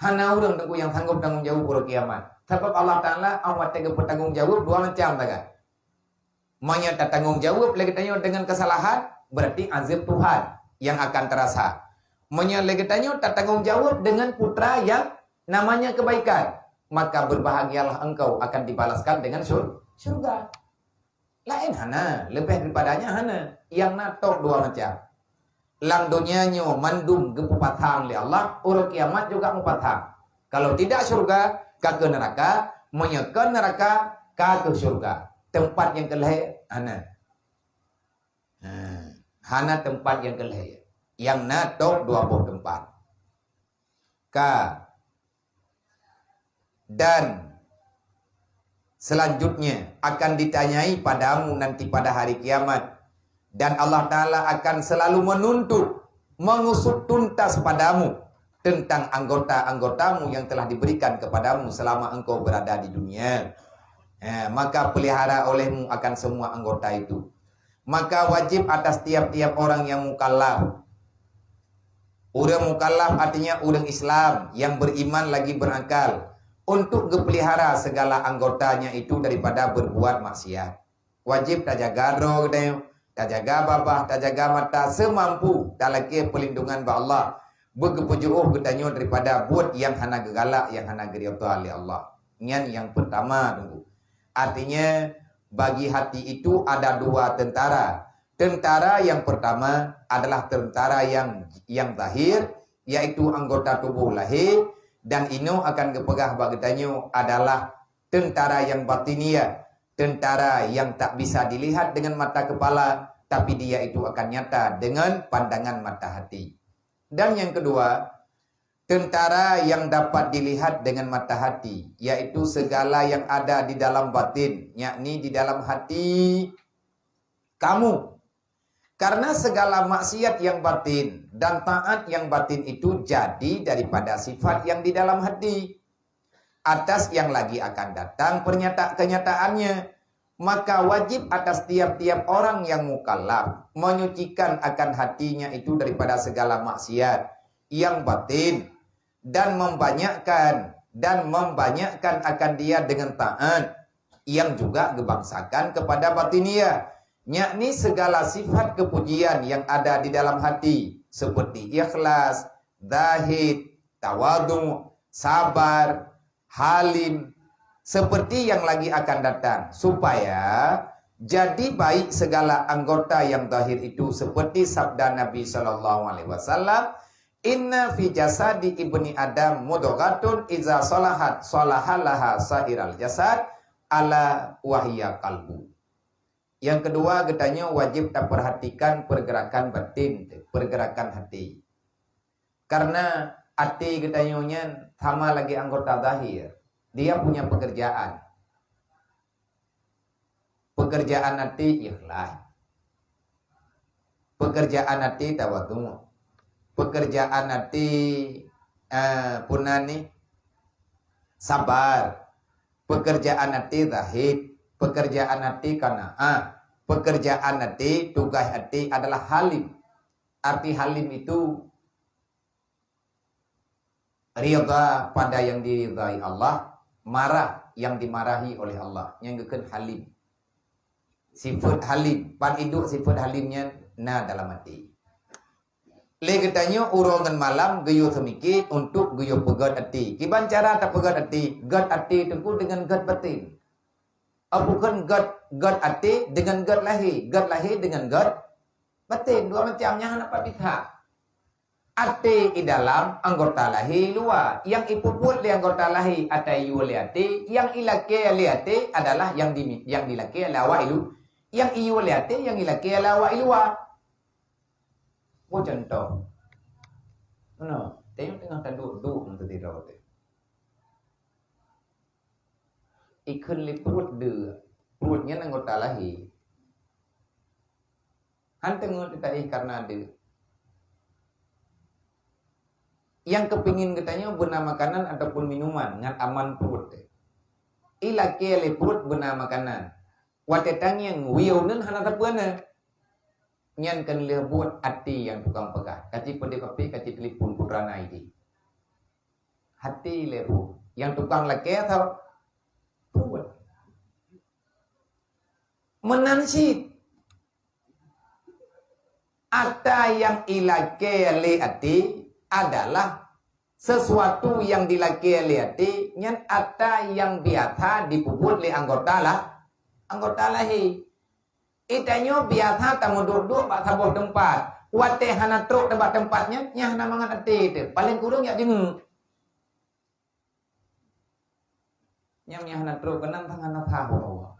Hana ureuëng teungku nyang sanggob tanggong jaweueb uroe kiamat. Sabab Allah Taala awai watée geupeutanggong jaweueb dua macam sagai. Meunyoe tatanggong jaweueb lé geutanyoe deungon keusalahan, berarti azeueb Tuhan nyang akan terasa. Meunyoe lé geutanyoe tatanggong jaweueb deungon putra nyang namanya kebaikan, maka berbahagialah engkau akan dibalaskan dengan syur-, syurga. Laén hana, leubeh daripadanya hana. Nyang na tok dua macam. Lam donya nyoe mandum geupeupathang lé Allah, uroe kiamat juga meupathang. Kalau tidak syurga, ka keuh neuraka, meunyoe kon neuraka, ka keuh syurga. Teumpat nyang keu lhée hana. Ha, hana teumpat nyang keu lhée. Nyang na tok dua boh teumpat. Ka Dan Selanjutnya akan ditanyai padamu nanti pada hari kiamat. Dan Allah Ta'ala akan selalu menuntut, mengusut tuntas padamu tentang anggota-anggotamu yang telah diberikan kepadamu selama engkau berada di dunia. Eh, maka pelihara olehmu akan semua anggota itu. Maka wajib atas tiap-tiap orang yang mukallaf. Ureuëng mukallaf artinya ureuëng Islam yang beriman lagi berakal untuk geupelihara segala anggotanya itu daripada berbuat maksiat. Wajib tajaga droe geutanyoe, tajaga babah, tajaga mata seumampu talakée peulindungan bak Allah. Beugeupeujuôh geutanyoe daripada buet nyang hana geugalak, nyang hana geuridha lé Allah. Nyan nyang peurtama teungku. Artinya, bagi hati itu ada dua tentara. Tentara yang pertama adalah tentara yang yang zahir, yaitu anggota tubuh lahé, dan inoe akan geupeugah bak geutanyoe adalah tentara yang batiniah, tentara yang tak bisa dilihat dengan mata kepala, tapi dia itu akan nyata dengan pandangan mata hati. Dan yang kedua, tentara yang dapat dilihat dengan mata hati, yaitu segala yang ada di dalam batin, yakni di dalam hati kamu. Karena segala maksiat yang batin dan taat yang batin itu jadi daripada sifat yang di dalam hati. Atas yang lagi akan datang pernyata-, kenyataannya, maka wajib atas tiap-tiap orang yang mukallaf menyucikan akan hatinya itu daripada segala maksiat yang batin, dan membanyakkan, dan membanyakkan akan dia dengan taat yang juga geubangsakan kepada batiniah, yakni segala sifat kepujian yang ada di dalam hati, seperti ikhlas, zahid, tawadhu, sabar, halim, seperti yang lagi akan datang, supaya jadi baik segala anggota yang zahir itu, seperti sabda Nabi sallallahu alaihi wasallam, "Inna fi jasadi ibni Adam mudghatun, iza salahat salaha laha sairal jasad, ala wahya qalbu." Yang kedua, geutanyoe wajib taperhatikan pergerakan batin, pergerakan hati. Karena até geutanyoe nyan sama lagée anggota zahir. Dia punya pekerjaan. Pekerjaan até ikhlas. Pekerjaan até tawadhu. Pekerjaan até, eh, puna ni, sabar. Pekerjaan até zahid. Pekerjaan até qanaah. Pekerjaan até, tugas até adalah halim. Arti halim itu ridha pada yang diridhai Allah, marah yang dimarahi oleh Allah. Nyang geukheun halim. Sifat halim, pat iduek sifat halim nyan na dalam até. Lé geutanyoe uroe ngon malam geuyue seumike untuk geuyue peugét até. Kiban cara tapeugét até? Gét até teungku deungon gét batin. Ah, bukon gét, gét até deungon gét lahé, gét lahé deungon gét batin. Dua macam, nyang hana pat pihak. Até i dalam, anggota lahé i luwa. Nyang ipeubuet lé anggota lahé ata iyue lé até, nyang ilakée lé até adalah nyang di, nyang dilakée lé awak i lu-, nyang iyue lé até, nyang ilakée lé awak i luwa. Beu cuntoh. Meunoe, tanyoe teungoh taduek-duek meuteutidroe teuh. Ikheun lé pruet deuh. Pruet nyan anggota lahé. Han teungeut teuh taéh kareuna deuh. Nyang keupingin geutanyoe beuna makanan ataupun minuman ngat aman pruet teuh. Ilakée lé pruet beuna makanan. Watée tangieng, wie uneun hana sapeue na. Nyan kon lheueh buet até nyang tukang peugah. Ka ci peudeh kape, ka ci telepon putra na ideh. Até lé pruet. Nyang tukang lakée atau pruet. Meunan cit. Ata nyang ilakée lé até adalah sesuatu nyang dilakée lé até, nyan ata nyang biasa jipeubuet lé anggota lah, anggota lahé. Geutanyoe biasa tameuduek-duek bak saboh teumpat. Watée hana trok bak teumpat nyan, nyan hana mangat até teuh. Paleng kureueng jak deungoe. Nyang, nyang hana trok keunan tangan na tahu Allah.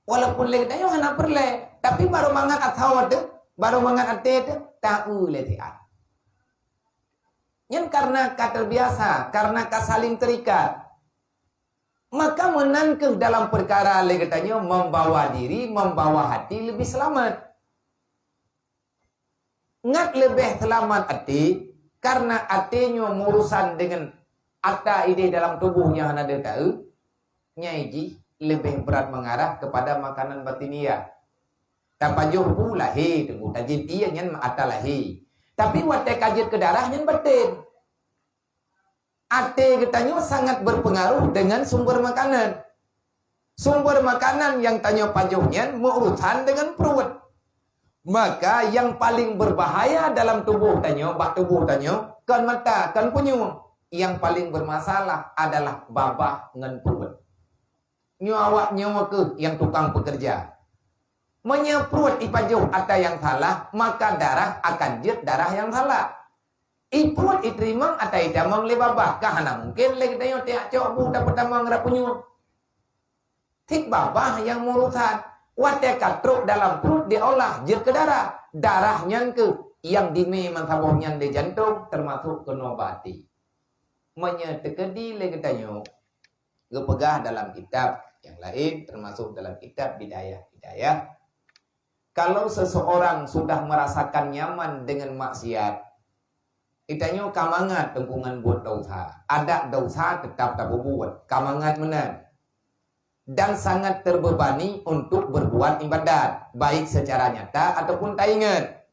Walaupun lé geutanyoe hana peureulée, tapi barô mangat atawa teuh, barô mangat até teuh, taeu lé siat. Nyan karena ka terbiasa, karena ka saling terikat. Maka meunan kheueh dalam peukara lé geutanyoe membawa diri, membawa hati lebih selamat. Ngat leubeh seulamat até, karena até nyoe meurusan deungon ata idéh dalam tuboh nyang hana deuh taeu, nyai jih leubeh brat mengarah kepada makanan batiniah. Tapajoh bu lahé, teungku tajeuet ié nyan ata lahé. Tapi watée ka jeuet keu darah nyan baten. Até geutanyoe sangat berpengaruh dengan sumber makanan. Sumber makanan nyang tanyoe pajoh nyan meurusan dengan pruet. Maka nyang paling berbahaya dalam tuboh tanyoe, bak tuboh tanyoe, kon mata, kon punyueng. Nyang paling bermasalah adalah babah ngon pruet. Nyoe awak nyoe kheueh nyang tukang peukeureuja. Meunyoe pruet ipajoh ata nyang salah, maka darah akan jeuet darah nyang salah. Ipruet iteurimong ata itamong lé babah, ka hana mungken lé geutanyoe tiak cok bu tapeutamong rap punyueng. Cit babah nyang meurusan, watée ka trok dalam pruet diolah jeuet keu darah. Darah nyan kheueh nyang dimé meusaboh nyan lé jantong, teumasok keunoe bak até. Meunyoe teukeudi lé geutanyoe, geupeugah dalam kitab nyang laén, teumasok dalam kitab Bidayah Hidayah, kalau seseorang sudah merasakan nyaman dengan maksiat, geutanyoe ka mangat teungku ngon buet desya. Adak desya teutap tapeubuet, ka mangat meunan. Dan sangat terbebani untuk berbuat ibadat, baik secara nyata ataupun taingat.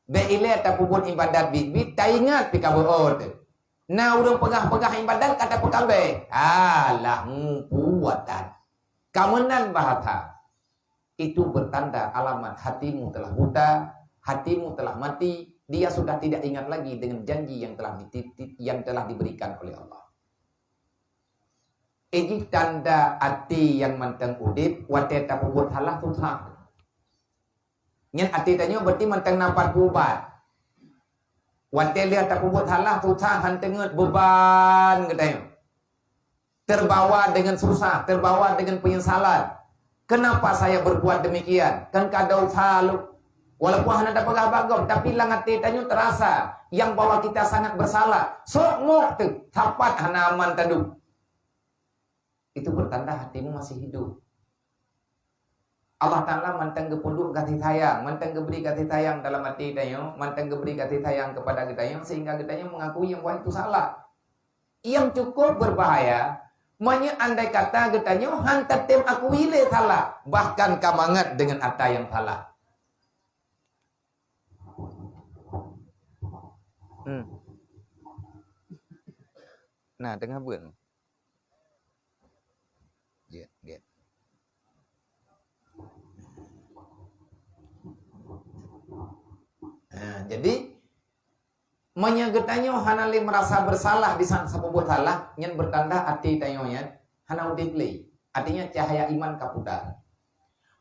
Bék ilée tapeubuet ibadat biet-biet, taingat pih ka beuôt. Na ureuëng peugah-peugah ibadat ka tapeukabée. Alah, mupuatan. Ka meunan bahasa. Itu bertanda alamat hatimu telah buta, hatimu telah mati, dia sudah tidak ingat lagi dengan janji yang telah diti-, yang telah diberikan oleh Allah. Ijih tanda até nyang mantong udeb, watée tapeubuet salah susah. Nyan até tanyoe berarti mantong na pat peuubat. Watée lheueh tapeubuet salah susah, han teungeut beuban geutanyoe. Terbawa dengan susah, terbawa dengan penyesalan. Kenapa saya berbuat demikian? Kan ka desya lom. Walaupun hana tapeugah bak gob, tapi lam até tanyoe terasa yang bahwa kita sangat bersalah. Sok mok teuh, sapat hana aman taduek. Itu pertanda hatimu masih hidup. Allah Ta'ala mantong geupeuduek kasih sayang, mantong geubri kasih sayang dalam até tanyoe, mantong geubri kasih sayang kepada geutanyoe, sehingga geutanyoe mengakui yang wah itu salah. Yang cukup berbahaya, meunyoe andai kata geutanyoe han tatem akui lé salah, bahkan ka mangat dengan ata yang salah. Hmm. Nah, tengah buet. Jeuet, jeuet. Ha, jadi, meunyoe geutanyoe hana lé merasa bersalah di saat tapeubuet salah, nyan bertanda até tanyoe nyan hana udeb lé. Artinya, cahaya iman ka pudar.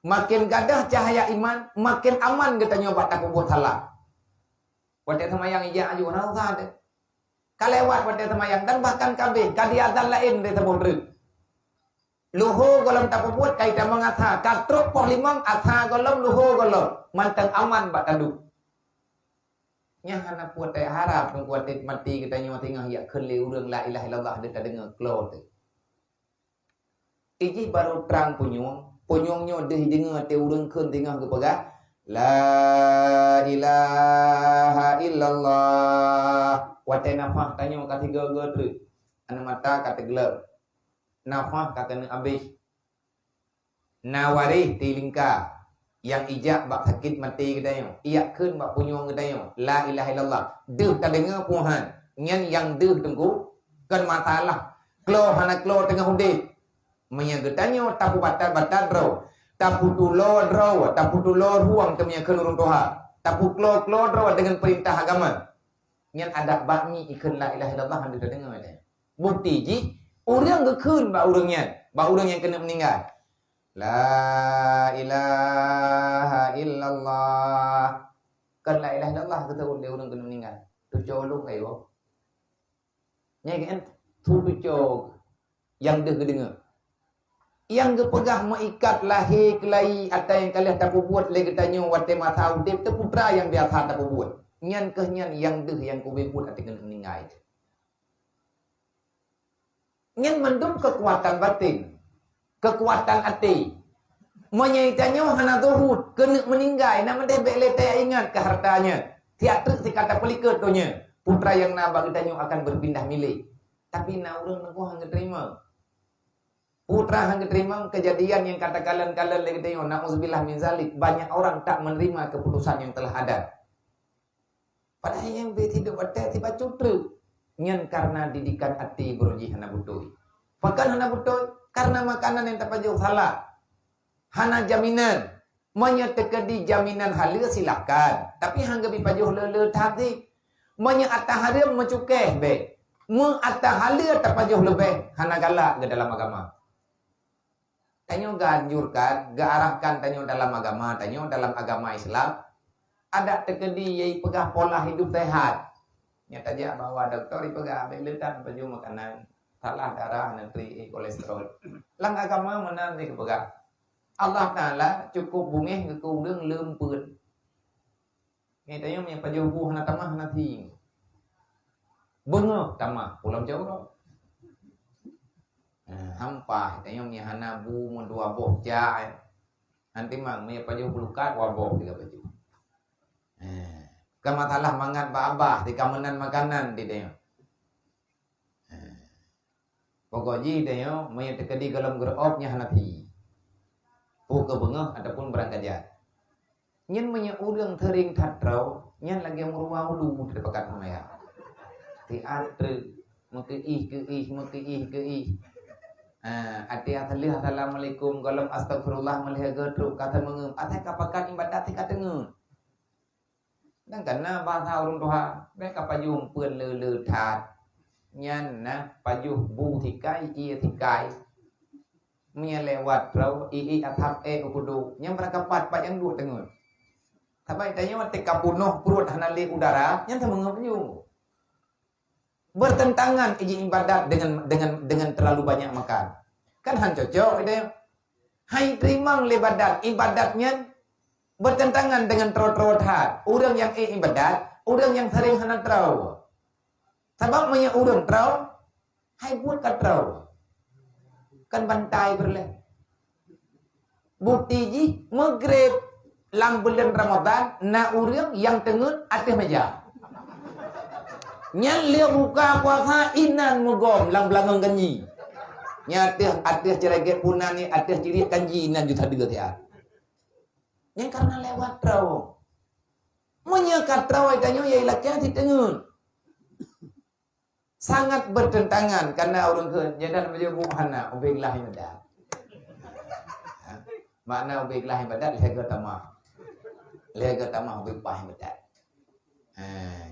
Makin gadôh cahaya iman, makin aman geutanyoe bak tapeubuet salah. Watée seumayang ijak aju, hana usah deh. Ka lewat watée seumayang dan bahkan ka abéh, ka di azan laén lé saboh treuk. Luho gohlom tapeubuet ka itamong asa, ka trok poh limong asa gohlom, luho gohlom, mantong aman bak taduek. Nyan hana peue taharab teungku watée maté geutanyoe singoh jak kheun lé ureuëng la ilaha illallah deuh tadeungoe klo teuh. Ijih barô trang punyueng, punyueng nyoe deuh ideungoe até ureuëng kheun singoh geupeugah, "La ilaha illallah." Watée nafah tanyoe ka sigoe-goe treuk, aneuk mata ka teugleueb, nafah ka keuneuk abéh. Na waréh tilingka nyang ijak bak sakét maté geutanyoe, ijak kheun bak punyueng geutanyoe, "La ilaha illallah." Deuh tadeungoe peue han, nyan nyang deuh teungku, kon masalah klo hana klo teungoh udeb. Meunyoe geutanyoe tapeubatat-batat droe, tapeutulo droe, tapeutulo rueng teuh meunyoe kheun ureuëng tuha, tapeuklo-klo droe deungon peurintah agama. Nyan adak bak mi ikheun la ilaha illallah han deuh tadeungoe lé. Bukti jih, ureuëng geukheun bak ureuëng nyan, bak ureuëng nyang keuneuk meuninggai, "La ilaha illallah." Kon la ilaha illallah geuseuôt lé ureuëng keuneuk meuninggai. Tuco lôn kayo. Nyan kan? Tuco nyang deuh geudeungoe. Nyang geupeugah meuikat lahé keulayi ata nyang ka lheueh tapeubuet lé geutanyoe watée masa udeb teuputra nyang biasa tapeubuet. Nyan kheueh nyan nyang deuh nyang kubeuet ateueh keuneuk meuninggai. Nyan mandum keukuatan batin, keukuatan até. Meunyoe tanyoe hana zuhud, keuneuk meuninggai, na meudeh bék lé teuingat keu harta nyan. Tiap treuk sika tapeulikot donya, putra nyang na bak geutanyoe akan beupindah milék. Tapi na ureuëng neukoh hana geuteurimong. Putra hana geuteurimong, keujadian nyang ka takalon-kalon lé geutanyoe, na'udzubillah min zalik, banyak orang tak menerima keputusan yang telah ada. Padahai nyang bit hidup watée sibacut treuk. Nyan karena didikan até beurujih hana beutôi. Pakon hana beutôi? Karena makanan nyang tapajoh salah. Hana jaminan. Meunyoe teukeudi jaminan haleue, silahkan. Tapi hana geubi pajoh le-le that jih. Meunyoe ata hareuem, meucukéh bék. Meu ata haleue tapajoh leubeh, hana galak geuh dalam agama. Tanyoe geuanjurkan, geuarahkan tanyoe dalam agama tanyoe, dalam agama Islam, adak teukeudi yai peugah pola hidup sehat. Nyata jak bahwa doktor ipeugah, "Bék le that pajoh makanan, salah darah, nanti, eh, kolesterol." Lam agama meunan lé geupeugah. Allah Taala cukup beungéh geukeu ureuëng leumpeuet. Nyan tanyoe meunyoe pajoh bu hana tamah, hana thieng. Beungoh tamah, pulang cawrok. Eh, hampah, tanyoe meunyoe hana bu meudua boh cak, eh. Nanti mang, meunyoe pajoh bulukat, dua boh tiga pajoh. Eh, bukan masalah mangat bak abah, tika meunan makanan di tanyoe. Eh. Pokok jih tanyoe, meunyoe teukeudi gohlom geureuob nyan hana thi. Peu keu beungoh ataupun beurangkajat. Nyan meunyoe ureuëng seuring that troe, nyan lagée meuruwa ulu teupakat maya. Siat treuk, meukeuih-keuih, meukeuih-keuih. Ha, até asalih assalamualaikum, gohlom astagfirullah, meulhée geutrok ka teumeungeuem. Asai ka pakat iébadat, asai ka teungeut. Dan kana bahasa ureuëng tuha, bék ka pajoh peuet le-le that. Nyan na pajoh bu sikai, ié sikai. Meunyoe lewat droe, ié asap éh u kudu. Nyan beurangkapat pat nyang duek teungeut. Sabai tanyoe teuka punoh pruet hana lé udara, nyan teumeungeup ju. Bertentangan iji ibadat dengan, dengan, dengan terlalu banyak makan. Kan han cocok, gitu ya. Hai teurimong lé badan, ibadat nyan bertentangan dengan troe-troe that. Ureuëng nyang éh ibadat, ureuëng nyang sering hana troe. Sabab meunyoe ureuëng troe, hai buet ka troe. Kan bantai beureuléh. Bukti jih, Maghrib lam buleuen Ramadhan na ureuëng nyang teungeut ateueh meja. Nyan lheueh buka puasa inan meugom lam beulangong kanji. Nyan ateueh, ateueh ceureuget punan ni, ateueh ciriet kanji inan ju sadeue siat. Nyan karena lewat troe. Meunyoe ka troe tanyoe ya ilakée siteungeut. Sangat bertentangan, karena ureuëng kheun, "Nyan dan meujeubu hana, ubé glah ibadat." Ha? Makna ubé glah ibadat, lhée geutamah. Lhée geutamah ubé paih ibadat. Ha,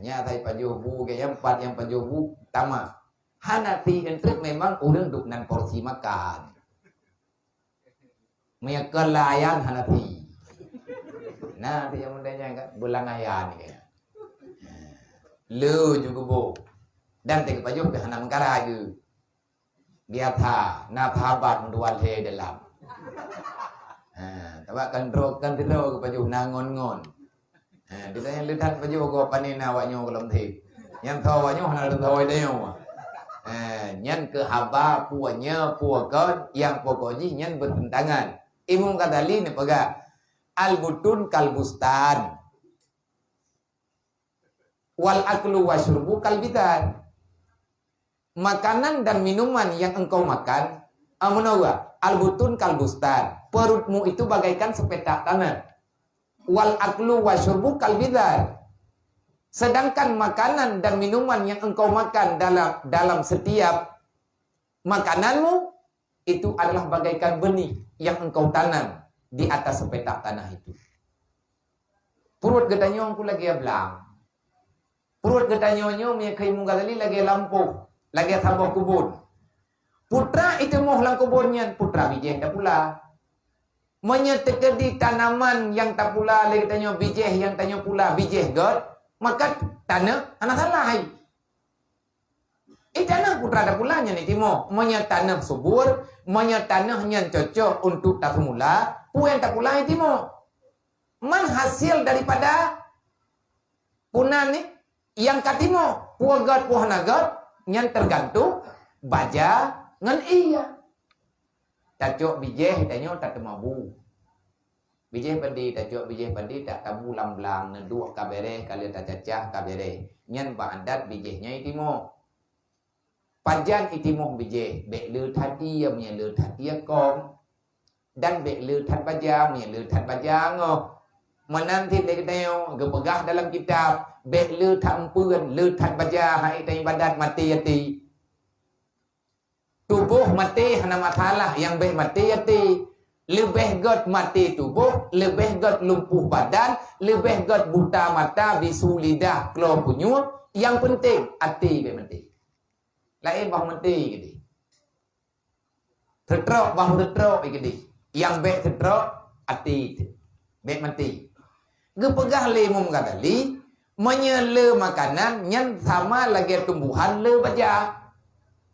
nya asai pajoh bu, gaya empat nyang pajoh bu, tamah. Hana thi entrek memang ureuëng duk nan porsi makan. Meunyoe keu layan hana thi. Na, ti nyang mudanya kan, bulan ayan kan. Le ju geuboh. Dan teuka pajoh pih hana meukarai geuh. Biasa, na sahabat meuduan lhée dalam. Ha, tabak kan droe, kan sidroe geupajoh na ngon-ngon. Ha, ditanya le that pajoh gob pane na awak nyoe gohlom theb. Nyang tho awak nyoe hana teuntawai tanyoe. Ha, nyan keuh haba peue nyoe peue kon nyang pokok jih nyan bertentangan. Imam Ghazali neupeugah, "Al-butun kal bustan, wal aklu wasyurbu kal bidar." Makanan dan minuman yang engkau makan, ah, meunoe, al-butun kal bustan, perutmu itu bagaikan sepetak tanah. Wal aklu wasyurbu kal bidar. Sedangkan makanan dan minuman yang engkau makan dalam, dalam setiap makananmu, itu adalah bagaikan benih yang engkau tanam di atas sepetak tanah itu. Pruet geutanyoe ku lagée blang. Pruet geutanyoe nyoe meunyoe keu Imam Ghazali lagée lampôh, lagée saboh keubon. Putra iteumoh lam keubon nyan, putra bijéh tapula. Meunyoe teukeudi tanaman nyang tapula lé geutanyoe, bijéh nyang tanyoe pula, bijéh göt, maka taneuh hana salah hai. Eh, taneuh putra tapula nyan itimoh. Meunyoe taneuh subur, meunyoe taneuh nyan cocok untuk taseumula, peue nyang tapula itimoh. Man hasil daripada punan ni, nyang ka timoh, peue göt, peue hana göt, nyan tergantung baja Ngon ie. Tacok bijéh tanyoe tateumabu. Bijéh padi, tacok bijéh padi, tak tabu lam blang, neuduek ka béreh, ka lheueh tacacah ka béreh. Nyan bak adat bijéh nyan itimoh. Pajan itimoh bijéh, bék le that ie, meunyo le that ie kong. Dan bék le that baja, meunyo le that baja ngoh. Meunan cit lé geutanyoe geupeugah dalam kitab, bék le that eumpeuen, le that baja, hai tanyoe ibadat maté até. Tuboh maté hana masalah, nyang bék maté até. Leubeh gét maté tuboh, leubeh gét lumpuh badan, leubeh gét buta mata, bisu lidah, klo punyueng, nyang peunteng até bék maté. Laén bah maté keudeh. Seutrok bah seutrok keudeh. Nyang bék seutrok até teuh. Bék maté. Geupeugah lé Imam Ghazali, meunyoe le makanan nyan sama lagée tumbuhan le baja.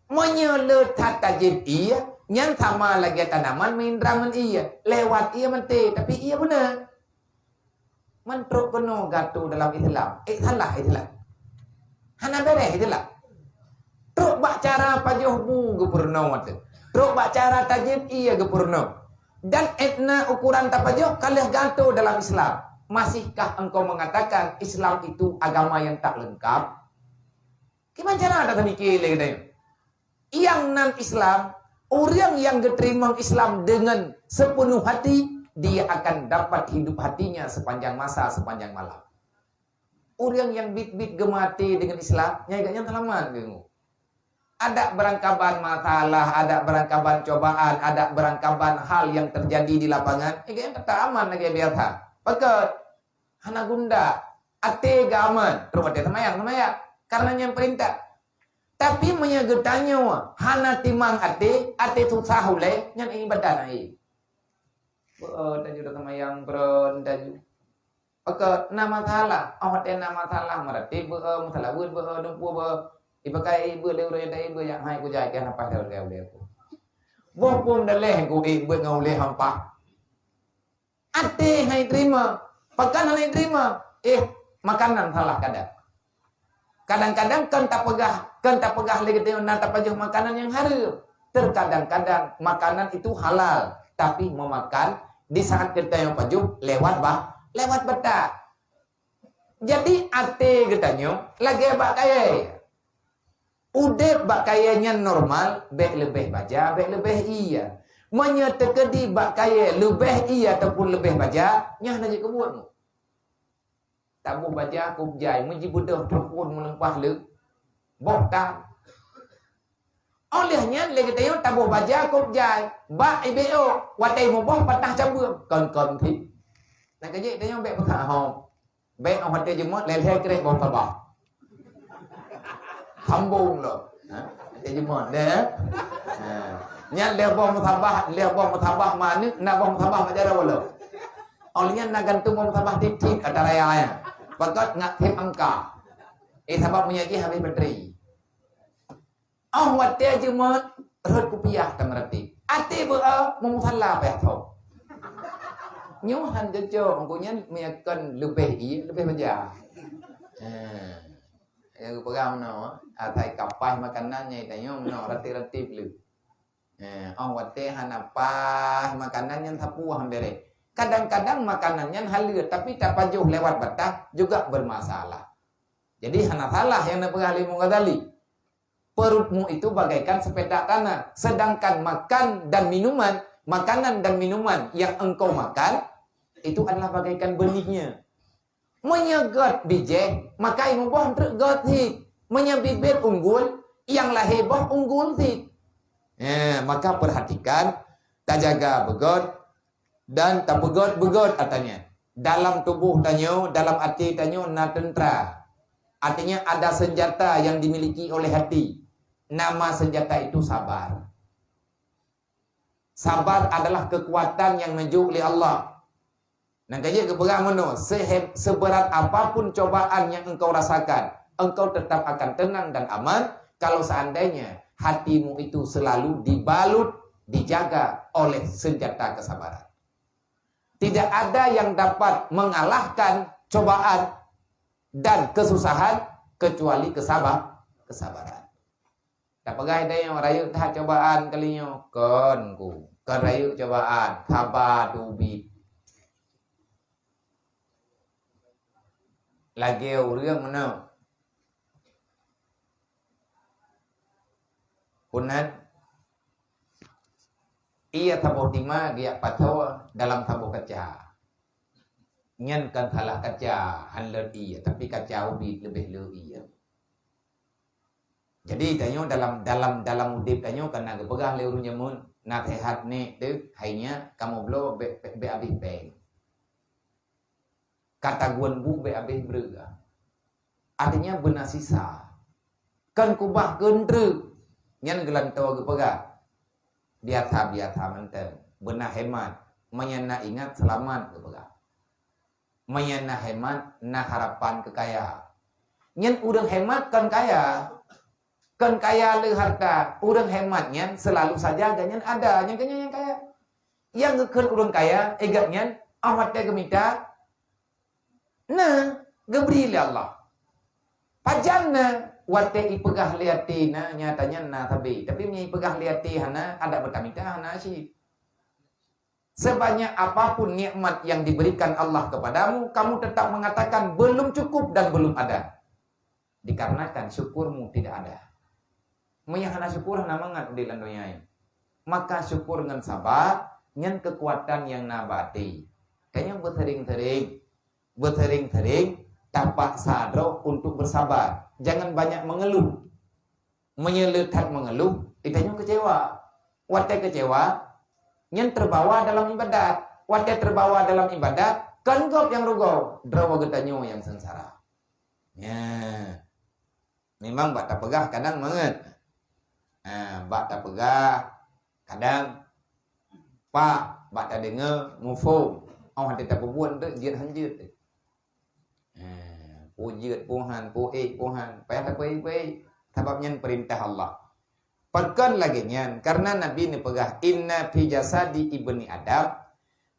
Meunyoe le that tajép ie, nyan sama lagée tanaman meuindra ngon ie. Lewat ie maté, tapi ie beuna. Man trok keunoe gato dalam Islam. Eh, salah Islam. Hana béreh Islam. Trok bak cara pajoh bu geupeurunoe watée. Trok bak cara tajép ie geupeurunoe. Dan etna ukuran tapajoh ka lheueh gato dalam Islam. Masihkah engkau mengatakan Islam itu agama yang tak lengkap? Kiban cara that tamike lé geutanyoe? Nyang nan Islam, ureuëng nyang geuteurimong Islam deungon seupeunôh hati, dia akan dapat hidup hatinya sepanjang masa, sepanjang malam. Ureuëng nyang bit-bit geumaté deungon Islam, nyan gobnyan seulamat geuh. Adak beurangkaban masalah, adak beurangkaban cobaan, adak beurangkaban hal nyang teujadi di lapangan, eh, gobnyan teutap aman lagée biasa. Pakon? Hana gundak. Até geuaman, trok watée seumayang, seumayang. Karena nyan peurintah. Tapi meunyoe geutanyoe hana timang até, até susah ulée, nyan ibadat laén. Beu, taju dah seumayang, bron, taju. Pakon na masalah, oh, watée na masalah, meuratéb beu, meuseulaweuet beu, dumpeue beu. Ipakai beu lé ureuëng nyang beu, nyang hai kujai keu hana paih lé ulée aku. Boh pun daleh ku beu ngon ulée hampa. Até hai terima, pakon hana terima. Eh, makanan salah kadang. Kadang-kadang kan tapeugah, kan tapeugah lé geutanyoe na tapajoh makanan nyang hareuem. Terkadang-kadang makanan itu halal, tapi memakan di saat geutanyoe pajoh lewat bah, lewat batas. Jadi até geutanyoe lagée bak kayée. Udeb bak kayée nyan normal, bék leubeh baja, bék leubeh ie. Meunyoe teukeudi bak kayée leubeh ie ataupun leubeh baja, nyan hana jeuet keu buet. Taboh baja kôb jai, meujibeudôh teupon meuleumpah le boh tan. Óh lheueh nyan lé geutanyoe taboh baja kôb jai, bak ibeo, watée muboh patah cabeueng, kon-kon thih. Nyang keujeuet tanyoe bék peusahom. Bék óh watée jeumot lhée-lhée krek boh sabah. Sambong lom. Ha? Watée jeumot deh. Ha. Nyan lhée boh meusabah, lhée boh meusabah maneuk, na boh meusabah bak jaroe lom. Óh lheueh nyan na gantung boh meusabah tieb-tieb ata raya nyan. Pakon ngat thép angka. Eh, sabab meunyoe jih habéh bateri. Óh watée jeumot rhot kupiah tameuratéb. Até beu-e meumusala payah thom. Nyoe han cocok, engko nyan meunyoe kon leubeh ie, leubeh baja. Ha. Nyang geupeugah meunoe, asai ka paih makanan nyang tanyoe meunoe ratéb-ratéb le. Ha, óh watée hana paih makanan nyan sapeue han béreh. Kadang-kadang makanan nyan haleue, tapi tapajoh lewat batas juga bermasalah. Jadi hana salah nyang neupeugah lé Imam Ghazali. Perutmu itu bagaikan sepetak tanah, sedangkan makan dan minuman, makanan dan minuman yang engkau makan, itu adalah bagaikan benihnya. Meunyoe gét bijéh, maka imuboh treuk gét cit. Meunyoe bibit unggul, nyang lahé boh unggul cit. Eh, maka perhatikan, tajaga beugét, dan tapeugét-beugét ata nyan. Dalam tuboh tanyoe, dalam até tanyoe na teuntra. Artinya ada senjata yang dimiliki oleh hati. Nama senjata itu sabar. Sabar adalah kekuatan yang neujok lé Allah. Nyang keujeuet geupeugah meunoe, seheb-, seberat apapun cobaan yang engkau rasakan, engkau tetap akan tenang dan aman kalau seandainya hatimu itu selalu dibalut, dijaga oleh senjata kesabaran. Tidak ada yang dapat mengalahkan cobaan dan kesusahan kecuali kesaba-, kesabaran. Tapeugah tanyoe rayeuk that cobaan kali nyoe, kon ku, kon rayeuk cobaan, saba teubiet. Lagèe ureueng meunoe. Peue nan? Ie saboh tima geujak pasoe dalam saboh kaca. Nyan kon salah kaca, han leuet ie, tapi kaca ubit leubeh leuet ie. Jadi tanyoe dalam, dalam, dalam udép tanyoe ka na geupeugah lé ureueng jameun, naseuhat nèk teuh, hai nyak, kamoe bloe bèk, bèk, bèk abéh péng. Ka tagun bu bèk abéh breueh. Artinya beuna sisa. Kon kubah keu treuk. Nyan geulantoe geupeugah. Biasa-biasa mantong. Beuna hemat. Meunyo na ingat seulamat geupeugah. Meunyo na hemat, na harapan keu kaya. Nyan ureueng hemat kon kaya. Kon kaya le harta. Ureueng hemat nyan selalu saja gobnyan ada. Nyan keuh nyan nyang kaya. Nyang geukheun ureueng kaya, eh, gobnyan, 'oh watèe geumita, na, geubri lé Allah. Pajan na, watèe ipeugah lé até na, nyata nyan na sabe. Tapi meunyo ipeugah lé até hana, adak beutamita hana cit. Sebanyak apapun nikmat yang diberikan Allah kepadamu, kamu tetap mengatakan belum cukup dan belum ada. Dikarenakan syukurmu tidak ada. Meunyo hana syukur, hana mangat udép lam donya nyoe. Maka syukur ngon saba, nyan keukuatan nyang na bak até. Tanyoe beuseuring-seuring, beuseuring-seuring tapaksa droe untuk bersabar. Jangan banyak mengeluh. Meunyo le that mengeluh, tanyoe keucewa. Watèe keucewa, nyan terbawa dalam ibadat. Watèe terbawa dalam ibadat, kon gob nyang rugoe, droe geutanyoe nyang seungsara. Nya. Memang bak tapeugah kadang mangat. Ha, bak tapeugah kadang, pak, bak tadeungoe muphom. 'Oh watèe tapeubuet tu jeuet han jeuet. Ha, peue jeuet, peue han, peue ék, peue han. Payah tapeuék-ék. Sabab nyan peurintah Allah. Pakon lagèe nyan, karena Nabi neupeugah, "Inna fi jasadi ibni Adam,"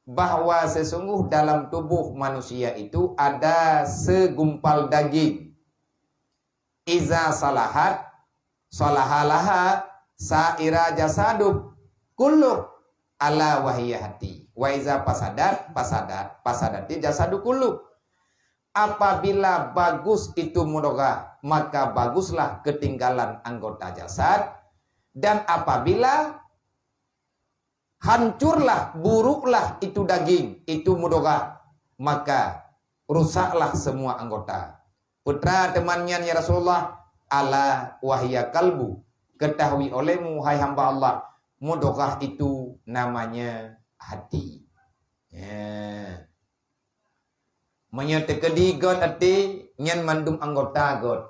bahwa sesungguh dalam tubuh manusia itu ada segumpal daging. "Iza salahat, salaha laha sa'ira jasaduh kulluh, ala wa hiya hati. Wa iza fasadat, fasadat, fasadati jasadu kulluh." Apabila bagus itu mudghah, maka baguslah ketinggalan anggota jasad. Dan apabila hancurlah, buruklah itu daging, itu mudghah, maka rusaklah semua anggota. Peue teuma nyan, ya Rasulullah? Ala wa hiya qalbu. Ketahui olehmu, hai hamba Allah, mudghah itu namanya hati. Ya. Meunyoe teukeudi gét até, nyan mandum anggota gét.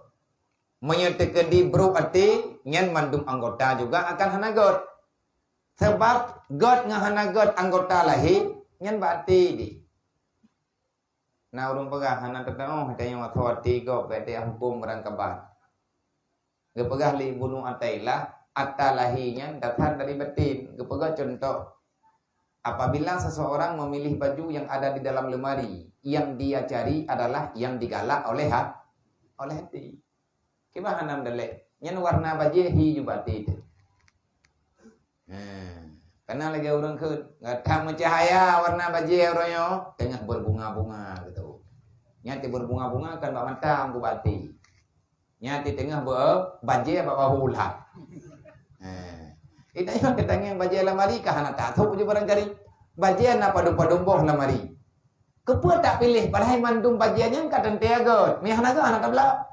Meunyoe teukeudi brok até, nyan mandum anggota juga akan hana gét. Sabab gét ngon hana gét anggota lahé, nyan bak até deh. Na ureuëng peugah hana teutuoh, tanyoe asoe até gob, bèk teuhukôm barangkaban. Geupeugah lé Ibnu Athaillah, ata lahé nyan dasar dari batin. Geupeugah cuntoh, apabila seseorang memilih baju yang ada di dalam lemari, yang dia cari adalah yang digalak oleh ha-, oleh hati. Kiban hana meudalek, nyan warna bajée hi ju bak até teuh. Nah, kana lagée ureuëng kheun, gata meucahya warna bajée uroe nyoe, teungoh berbunga-bunga gitu. Nyan teuh berbunga-bunga kan bak mata, bu bak até. Nyan teuh teungoh be-, bajée bak bahu lah. Nah, ita nyoe teutangieng bajée lamari ka hana tasôk ju barangkali. Bajée na padum-padum boh lamari. Keupeue tak piléh padahai mandum bajée nyan ka teuntée göt. Meuhana göt hana tabloe.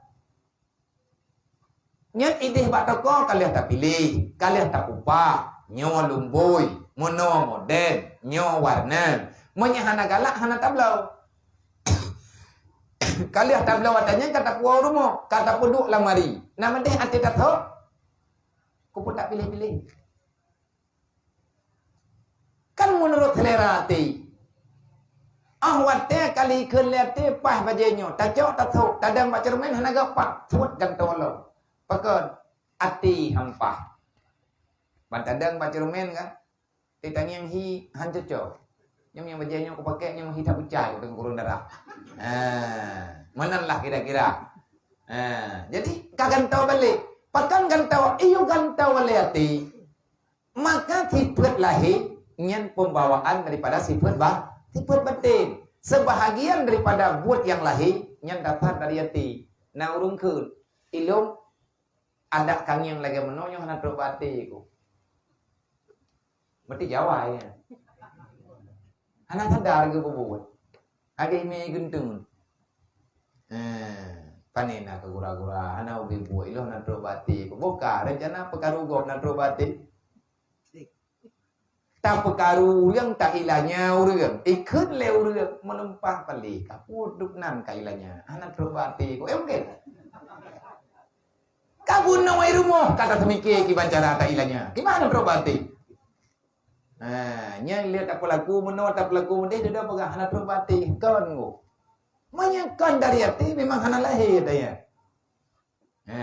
Nyan idéh bak toko ka lheueh tapiléh, ka lheueh takupah, nyoe lumbôi, meunoe modern, nyoe warna. Meunyoe hana galak, hana tabloe. Ka lheueh tabloe watée nyan ka tapuwoe rumoh, ka tapeuduek lamari. Na meudeh até tasôk? Keupeue tak piléh-piléh? Kan meunurot seulera até. Ah, watée ka likheun lé até paih bajée nyoe, tacok tasôk, tadong bak ceureumen hana geupat, suet gantoe lom. Pakon? Até han paih. Ban tadong bak ceureumen kan? Teutangieng hi han cocok. Nyoe nyang bajée nyoe kupakai nyoe hi that bucai, kata gurun darah. Ha, meunan lah kira-kira. Ha, jadi ka gantoe balek. Pakon gantô, iyue gantô lé até. Maka sifat lahé nyan pembawaan daripada sifat ba-, sifat batin. Sebahagian daripada buet nyang lahé nyan dasar dari até. Na ureuëng kheun, "Ilôn adak kangieng lagée meunoe nyoe hana trok bak até ku." Berarti Jawa ya. Hana sadar geubuet. Lagée imé geunteng. Eh, pane na keu gura-gura, hana ubé buet, ilôn na trok bak até. Boh ka rencana peukaru gob na trok bak até. Tapeukaru ureuëng, tailanya ureuëng, ikheun lé ureuëng, meuleumpah palé, ka puduk nan ka ilanya. Hana trok bak até. Kok eh mungkin? Ka bunoe rumoh, ka taseumiké kiban cara tailanya. Kiban hana trok bak até. Ha, nyan lé tapeulaku meunoe, tapeulaku meudeh, dudoe peugah hana trok bak até. Kon nyoe. Meunyoe kon dari até, memang hana lahé, tanya. Ha,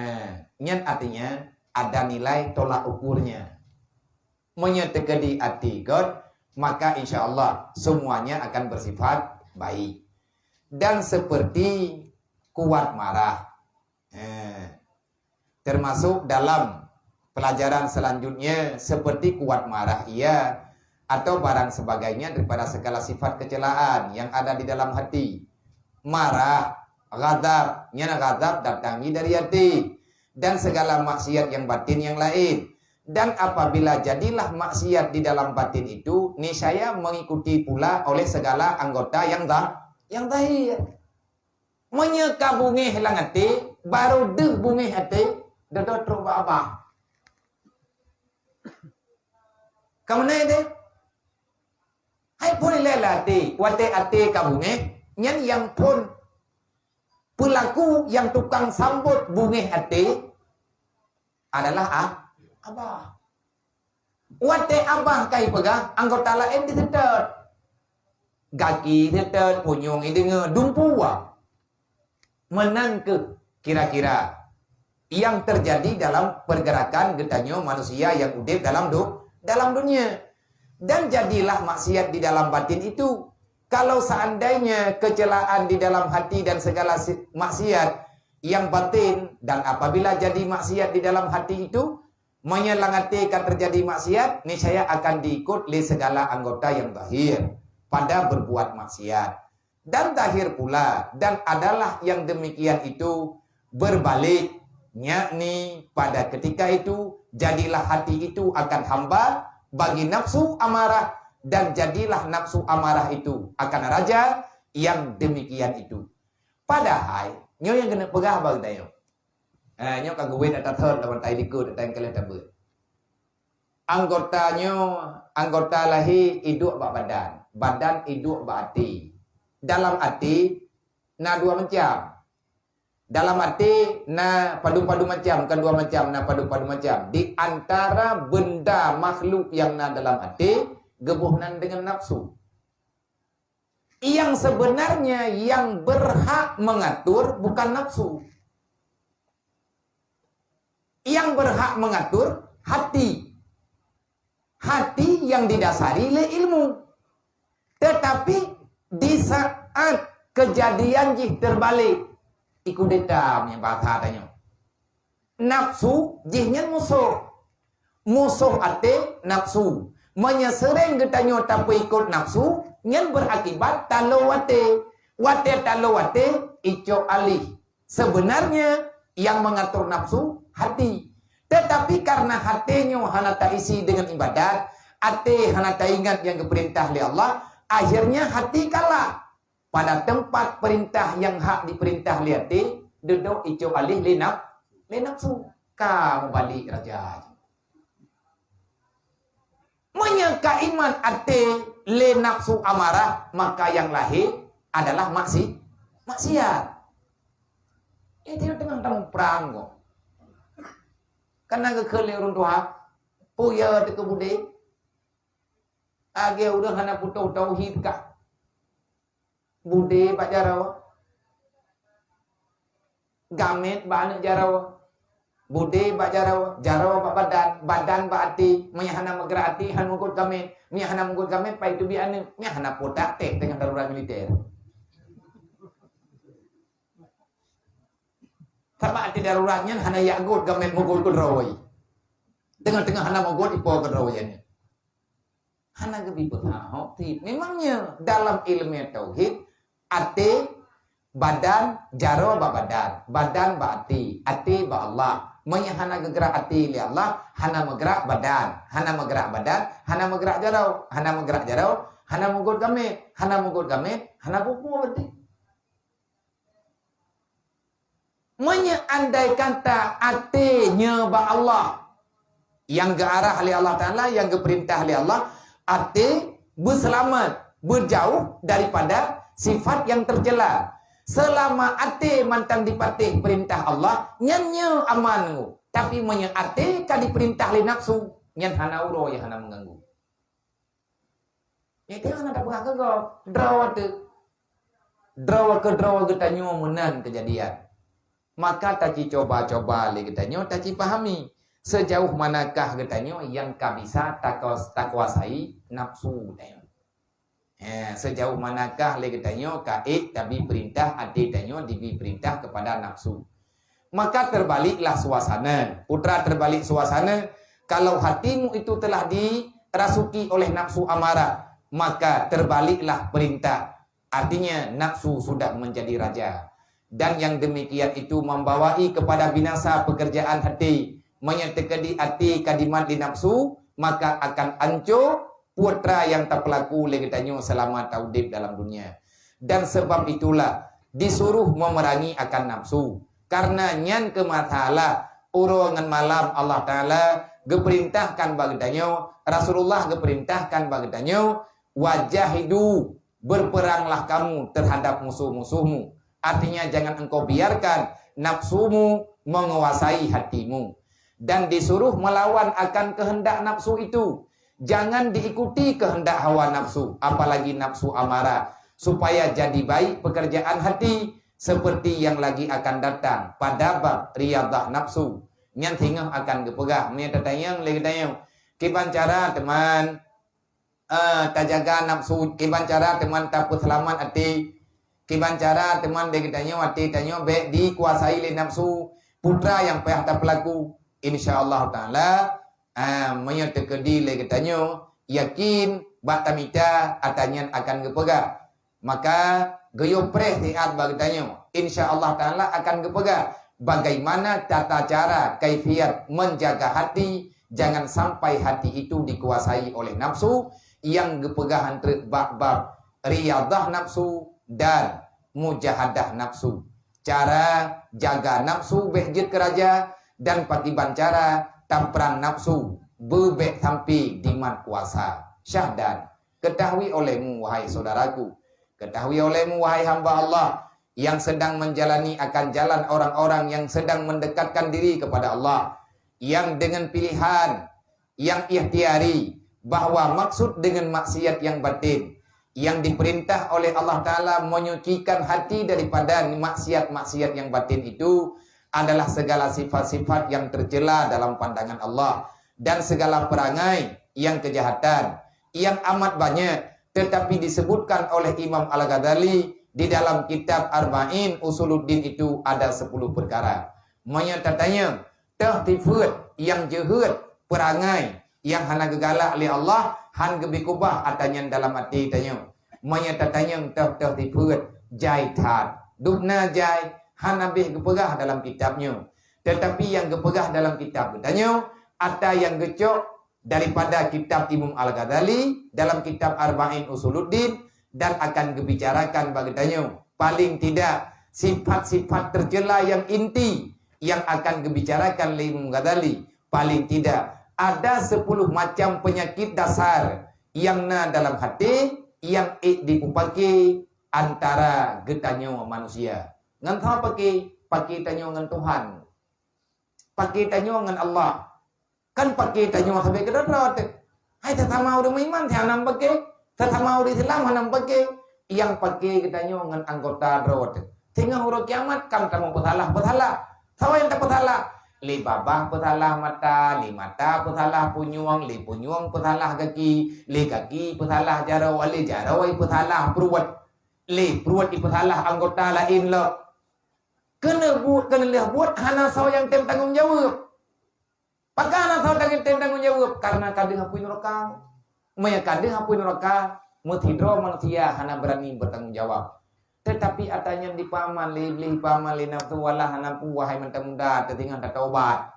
nyan artinya ada nilai tolak ukurnya. Meunyoe teukeudi até göt, maka insya Allah semuanya akan bersifat baik. Dan seperti kuat marah. Eh, termasuk dalam pelajaran selanjutnya seperti kuat marah ia atau barang sebagainya daripada segala sifat kecelaan yang ada di dalam hati. Marah, ghadab, nyan ghadab datangi dari hati. Dan segala maksiat yang batin yang lain. Dan apabila jadilah maksiat di dalam batin itu, niscaya mengikuti pula oleh segala anggota yang zah-, yang zahir. Meunyoe ka bungéh lam até, barô deuh bungéh até, dudoe trok bak abah. Ka meunan deh. Hai phon ilée lam até, watée até ka bungéh, nyan nyang phon peulaku nyang tukang sambot bungéh até adalah a-, abah. Watée abah ka ipeugah, anggota laén diseutôt. Gaki seutôt, punyueng ideungoe, dumpeue. Meunan kheueh kira-kira yang terjadi dalam pergerakan geutanyoe manusia yang udeb dalam du-, dalam dunia. Dan jadilah maksiat di dalam batin itu. Kalau seandainya kecelaan di dalam hati dan segala si-, maksiat yang batin, dan apabila jadi maksiat di dalam hati itu, meunyoe lam até ka terjadi maksiat, niscaya akan diikut lé segala anggota yang zahir pada berbuat maksiat. Dan zahir pula, dan adalah yang demikian itu berbalik, yakni pada ketika itu jadilah hati itu akan hamba bagi nafsu amarah, dan jadilah nafsu amarah itu akan raja yang demikian itu. Padahai, nyoe nyang keuneuk peugah bak geutanyoe. Eh, nyoe ka geuwét ata thon lam atai likot, ata nyang ka lheueh tabeuet. Anggota nyoe, anggota lahé iduek bak badan, badan iduek bak até. Dalam até na dua macam. Dalam até na padum-padum macam, bukan dua macam, na padum-padum macam. Di antara benda makhluk nyang na dalam até, geuboh nan deungon nafsu. Yang sebenarnya yang berhak mengatur bukan nafsu. Yang berhak mengatur hati. Hati yang didasari lé ilmu. Tetapi di saat kejadian jih terbalik, ikudeta meunyoe bahasa tanyoe. Nafsu jih nyan musoh. Musoh até nafsu. Meunyoe seuréng geutanyoe tapeuikot nafsu, nyan berakibat talo até. Watée talo até, icok aléh. Sebenarnya yang mengatur nafsu hati. Tetapi karena hati nyoe hana taisi dengan ibadat, até hana taingat nyang geupeurintah lé Allah, akhirnya hati kalah. Pada tempat perintah nyang hak dipeurintah lé até, dudoe icok aléh lé naf-, lé nafsu. Ka meubalek raja. Meunyoe ka iman até lé nafsu amarah, maka nyang lahé adalah maksi-, maksiat. Eh, dia tengah tamuprang kok. Kana geukheun lé ureuëng tuha, puya teuka budé. Lagée ureuëng hana putôh tauhid kah. Budé bak jaroe. Gamét bak aneuëk jaroe. Budé bak jaroe, jaroe bak badan, badan bak até. Meunyoe hana meugerak até, hana meugot gamét. Meunyoe hana meugot gamét, pai teubiet aneuëk. Meunyoe hana podak, teh teungoh darurat militer. Sabab até darurat nyan hana jak göt gamét meugot keudroe. Teungoh-teungoh hana meugot ipo keudroe nyan. Hana geubi peusahoe tieb. Memangnya dalam ilmu tauhid, até, badan, jaroe bak badan, badan bak até, até bak Allah. Meunyoe hana geugrak até lé Allah, hana meugrak badan, hana meugrak badan, hana meugrak jaroe, hana meugrak jaroe, hana meugot gamét, hana meugot gamét, hana peue-peue berarti. Meunyoe andai kata até nyoe bak Allah, nyang geuarah lé Allah Taala, nyang geupeurintah lé Allah, até beuseulamat, beujauh daripada sifat nyang teucela. Seulama até mantong dipatéh peurintah Allah, nyan nyoe aman. Tapi meunyoe até ka dipeurintah lé nafsu, nyan hana uroe nyang hana meuganggu. Nyan hana tapeugah keu gob, droe teuh. Droe keudroe geutanyoe meunan keujadian. Maka tacicoba-coba lé geutanyoe tacipahami, sejauh manakah geutanyoe nyang ka bisa takos-, takuasai nafsu geutanyoe. Eh, sejauh manakah lé geutanyoe ka ék tabi peurintah até tanyoe dibi peurintah keupada nafsu. Maka teubaliklah suasana. Putra teurbalik suasana, kalau hatimu itu telah dirasuki oleh nafsu amarah, maka teubaliklah peurintah. Artinya, nafsu sudah menjadi raja. Dan yang demikian itu membawai kepada binasa pekerjaan hati. Meunyoe teukeudi até ka dimat di nafsu, maka akan ancô putra nyang tapeulaku lé geutanyoe seulama taudeb dalam dunia. Dan sebab itulah disuruh memerangi akan nafsu. Karena nyan keuh masalah uroe ngon malam Allah Taala geupeurintahkan bak geutanyoe, Rasulullah geupeurintahkan bak geutanyoe, "Wajahidu, berperanglah kamu terhadap musuh-musuhmu." Artinya, jangan engkau biarkan nafsumu menguasai hatimu. Dan disuruh melawan akan kehendak nafsu itu. Jangan diikuti kehendak hawa nafsu, apalagi nafsu amarah, supaya jadi baik pekerjaan hati seperti yang lagi akan datang pada bab riyadah nafsu. Nyan singoh akan geupeugah, meunyoe tatanyong lé geutanyoe, kiban cara teuma, eh, tajaga nafsu, kiban cara teuma tapeuseulamat até, kiban cara teuma lé geutanyoe até tanyoe bék dikuasai lé nafsu, putra nyang payah tapeulaku. Insya Allah Taala, ah, meunyoe teukeudi lé geutanyoe, yakin bak tamita ata nyan akan geupeugah. Maka geuyue preh siat bak geutanyoe. Insya Allah Taala akan geupeugah bagaimana tata cara, kaifiat menjaga hati, jangan sampai hati itu dikuasai oleh nafsu, nyang geupeugah antreuk bab-bab riyadah nafsu dan mujahadah nafsu. Cara jaga nafsu bék jeuet keu raja dan pakiban cara tamprang nafsu beubék sampai dimat kuasa. Syahdan, ketahui olehmu, wahai saudaraku, ketahui olehmu, wahai hamba Allah, yang sedang menjalani akan jalan orang-orang yang sedang mendekatkan diri kepada Allah, yang dengan pilihan yang ikhtiari, bahwa maksud dengan maksiat yang batin yang diperintah oleh Allah Taala menyucikan hati daripada maksiat-maksiat yang batin itu adalah segala sifat-sifat yang tercela dalam pandangan Allah dan segala perangai yang kejahatan yang amat banyak, tetapi disebutkan oleh Imam Al-Ghazali di dalam kitab Arba'in Usuluddin itu ada sepuluh perkara. Meunyoe tatanyong, teuh sifeuet nyang jeuhet, perangai nyang hana geugalak lé Allah, han geubi keubah ata nyan dalam até tanyoe. Meunyoe tatanyong teuh-teuh sifeuet, jai that. Dubna jai, hana beh geupeugah dalam kitab nyoe. Tetapi nyang geupeugah dalam kitab geutanyoe, ata nyang geucok daripada kitab Imam Al-Ghazali dalam kitab Arba'in Usuluddin dan akan geubicarakan bak geutanyoe. Paling tidak, sifat-sifat tercela yang inti yang akan geubicarakan lé Imam Ghazali. Paling tidak, ada sepuluh macam penyakit dasar yang na dalam hati yang ék dipeupaké antara geutanyoe manusia. Ngon soe paké? Paké tanyoe ngon Tuhan. Paké tanyoe ngon Allah. Kan paké tanyoe sabe keudroe-droe teuh. Hai, sesama ureuëng meuiman hana paké, sesama ureuëng Islam hana paké. Nyang paké geutanyoe ngon anggota droe teuh. Singoh uroe kiamat kan tamong peusalah-peusalah. Sawa nyang tapeusalah? Lé babah peusalah mata, lé mata peusalah punyueng, lé punyueng peusalah gaki, lé gaki peusalah jaroe, lé jaroe peusalah pruet, lé pruet ipeusalah anggota laén lom. Keuneuk buet, keuneuk lheueh buet, hana soe nyang tem tanggong jaweueb. Pakon hana soe tem tanggong jaweueb? Karena ka deuh apui nuraka. Meunyo ka deuh apui nuraka, meusidroe manusia hana beurani bertanggung jawab. Tetapi ata nyan dipeuaman lé Iblih, dipeuaman lé nafeusu, walah hana peue, wahai mantong muda, teutinggai tatobat.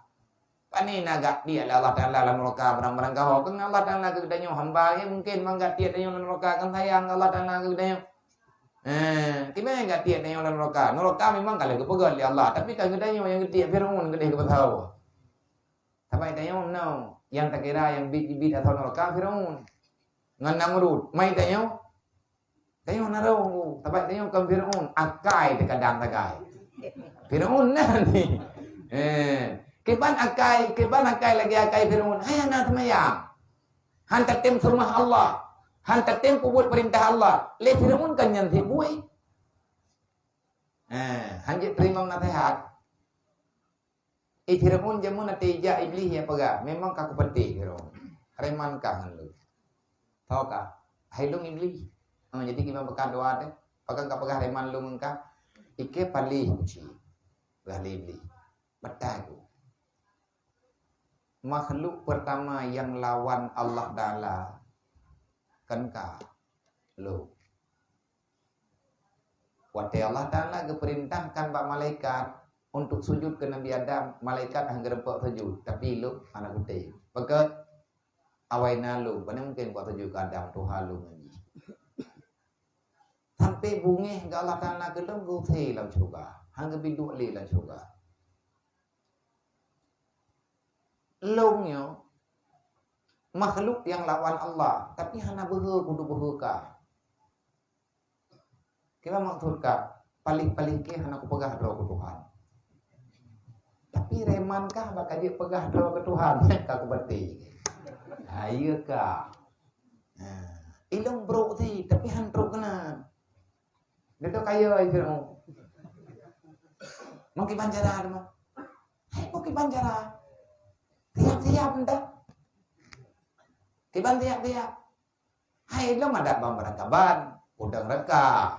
Pane na gatiek lé Allah Taala lam nuraka barang-barang gaho. Keu Allah Taala keu geutanyoe hamba, ya mungkin mang gatiek tanyoe lam nuraka, kan sayang Allah Taala keu geutanyoe. Eh, kiban gatiek tanyoe lam nuraka? Nuraka memang ka lheueh geupeugöt lé Allah, tapi kan geutanyoe nyang gatiek Firaun keudeh geupeutau. Saban tanyoe meunoe, nyang takira nyang biet-biet ateueh nuraka Firaun ngon Namrud. Mai tanyoe, tanyoe na rhong, saban tanyoe kon Firaun, akai teukadang sagai. Firaun na ni. Eh, kiban akai, kiban akai lagèe akai Firaun, hai hana seumayang. Han tatem seumah Allah, han tatem peubuet peurintah Allah. Lé Firaun kan nyan sibui. Eh, han jeuet teurimong naseuhat. Eh, Firaun jameun até ijak Iblih nyang peugah, "Memang ka kupeuntéh Firaun. Preman kah ngon lôn. Tho kah? Hai lôn Iblih." Oh, jadi kiban beukah doa teuh, "Pakon ka peugah preman lôn ngon kah?" "Ikei paléh kuci," peugah lé Iblih. "Batai ku. Makhluk pertama yang lawan Allah Taala kan kah? Lôn." Watèe Allah Taala geupeurintahkan bak malaikat untuk sujud keu Nabi Adam, malaikat han geurumpok sujud, tapi lôn hana kutem. Pakon? Awai na lôn, pane mungken kuat sujud keu Adam, tuha lôn ngon jih. Sampai beungèh geuh Allah Taala keu lôn geuusé lam syeuruga, han geubi duek lé lam syeuruga. Lôn nyoe makhluk nyang lawan Allah, tapi hana beuhe kudu beuhe kah. Kiban maksud kah? Paléh-paléh kèe hana kupeugah droe keu Tuhan. Tapi preman kah bak ka jeuet peugah droe keu Tuhan, ka kupeuntéh. Ha, iya kah? Ha, ilôn brok si, tapi han trok keunan. Dia tu kaya aja. Mau kiban cara tu mah. Hai, mau kiban cara. Siap-siap entah. Kiban siap-siap. Hai, lôn adak bang barangkaban. Udang reka.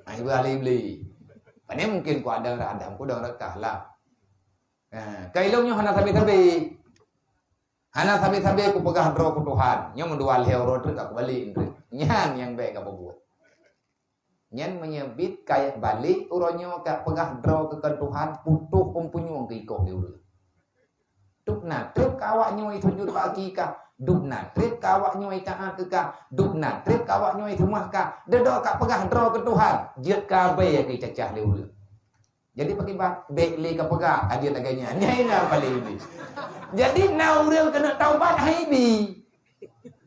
Hai, ibu ahli beli. Pane mungkin ku ada, ada ku udang reka lah. Ha, kai lôn nyoe hana sabe-sabe. Hana sabe-sabe kupeugah droe keu Tuhan. Nyoe meudua lhèe uroe treuk ka kubalek treuk. Nyan nyang bèk ka peubuet. Nyan meunyoe bit kayèe balek uroe nyoe ka peugah droe keu Tuhan, putôh ôn punyueng keu ikoh lé ureueng. Dubna trép ka awak nyoe sujud bak akikah, dubna trép ka awak nyoe taát keu kah, dubna trép ka awak nyoe seumah kah, deudok ka peugah droe keu Tuhan, jeuet ka abèe keu cacah lé ureueng. Jadi pakiban bèk lé ka peugah, ka jeuet lagèe nyan. Nyan na paléng ibi. Jadi na ureueng keuneuk taubat hai ibi.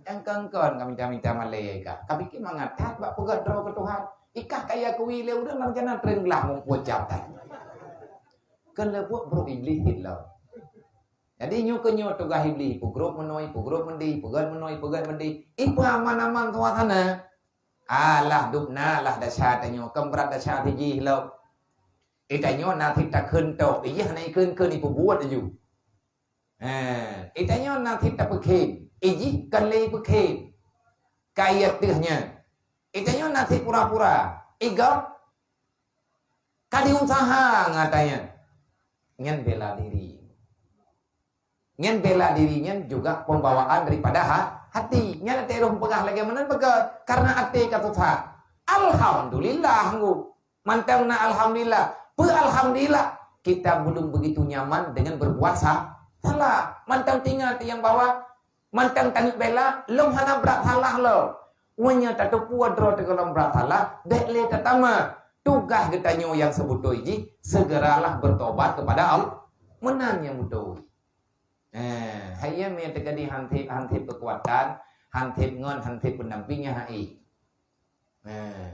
Nyang kon-kon ka minta-minta malèe kah. Ka pike mangat that bak peugah droe keu Tuhan. Ikah kaya kuwi lé ureueng lam jana treun glah muphom cap that. Keuneuk buet brok Iblih cit lom. Jadi nyoe keu nyoe tugaih Iblih, peugrop meunoe, peugrop meudéh, peugöt meunoe, peugöt meudéh. Ipeuaman-aman suasana. Alah dubna, alah desya tanyoe, kon brat desya sijih lom. Itanyoe na cit takheun tok, ijih hana ikheun-kheun ipeubuet laju. He, itanyoe na cit tapeukhem, ijih kon lé ipeukhem. Ka ié teuh nyan. Itanyoe na cit pura-pura, igob ka diusaha ngon ata nyan. Nyan bela diri. Nyan bela diri nyan juga pembawaan daripada ha-, hati. Nyan até roh peugah lagèe meunan peugah, karena até ka susah. Alhamdulillah, nggu. Mantong na alhamdulillah. Peu alhamdulillah, kita belum begitu nyaman dengan berbuat sa-, salah. Mantong tingat nyang bahwa mantong tanyoe bela, lom hana brat salah lom. Meunyoe tateupeue droe teuh gohlom brat salah, bèk lé tatama. Tugaih geutanyoe nyang seubeutôi jih, segeralah bertobat kepada Allah. Meunan nyang beutôi. Eh, hai nyan meunyoe teukeudi han sép, han sép keukuatan, han sép ngon, han sép peunamping nyan hai. Eh.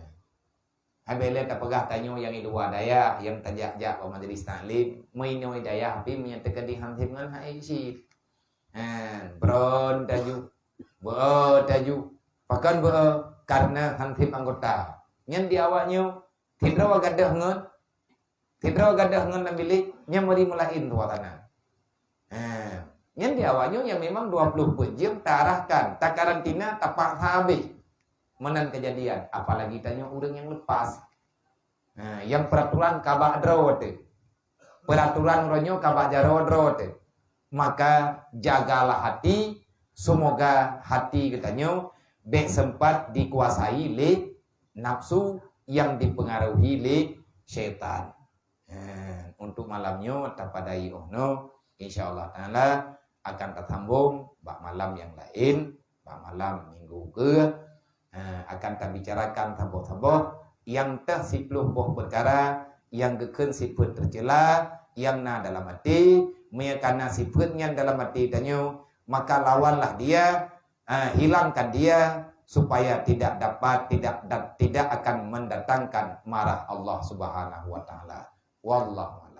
Hai bèk lé tapeugah tanyoe nyang di luwa dayah, nyang tajak-jak bak majlis taklim, meuinoe dayah pih meunyoe teukeudi han sép ngon hai cit. Eh, bron taju, beuo taju. Pakon beuo? Karena han sép anggota. Nyan di awak nyoe, sidroe gadôh ngon Sidroe gadôh ngon lam bilék, nyan meuri meulaén suasana. Ha, nyan di awak nyoe nyang memang dua ploh peuet jeuem taarahkan, takarantina, tapaksa habéh. Meunan keujadian, apalagi tanyoe ureueng nyang leupah. Ha, nyang peraturan ka bak droe teuh. Peraturan uroe nyoe ka bak jaroe droe teuh. Maka jagalah hati, semoga hati geutanyoe bék sempat dikuasai lé nafsu yang dipengaruhi lé syaitan. Ha, untuk malam nyoe tapadai 'oh noe. Insya Allah Taala akan tasambong bak malam nyang laén, bak malam minggu keue. Ha, akan tabicarakan saboh-saboh nyang teuh siploh boh peukara nyang geukheun sifeuet teucela nyang na dalam até. Meunyoe kana sifeuet nyan dalam até tanyoe, maka lawanlah dia, ha, hilangkan dia, supaya tidak dapat, tidak, tidak akan mendatangkan marah Allah Subhanahu wa Taala. Wallahu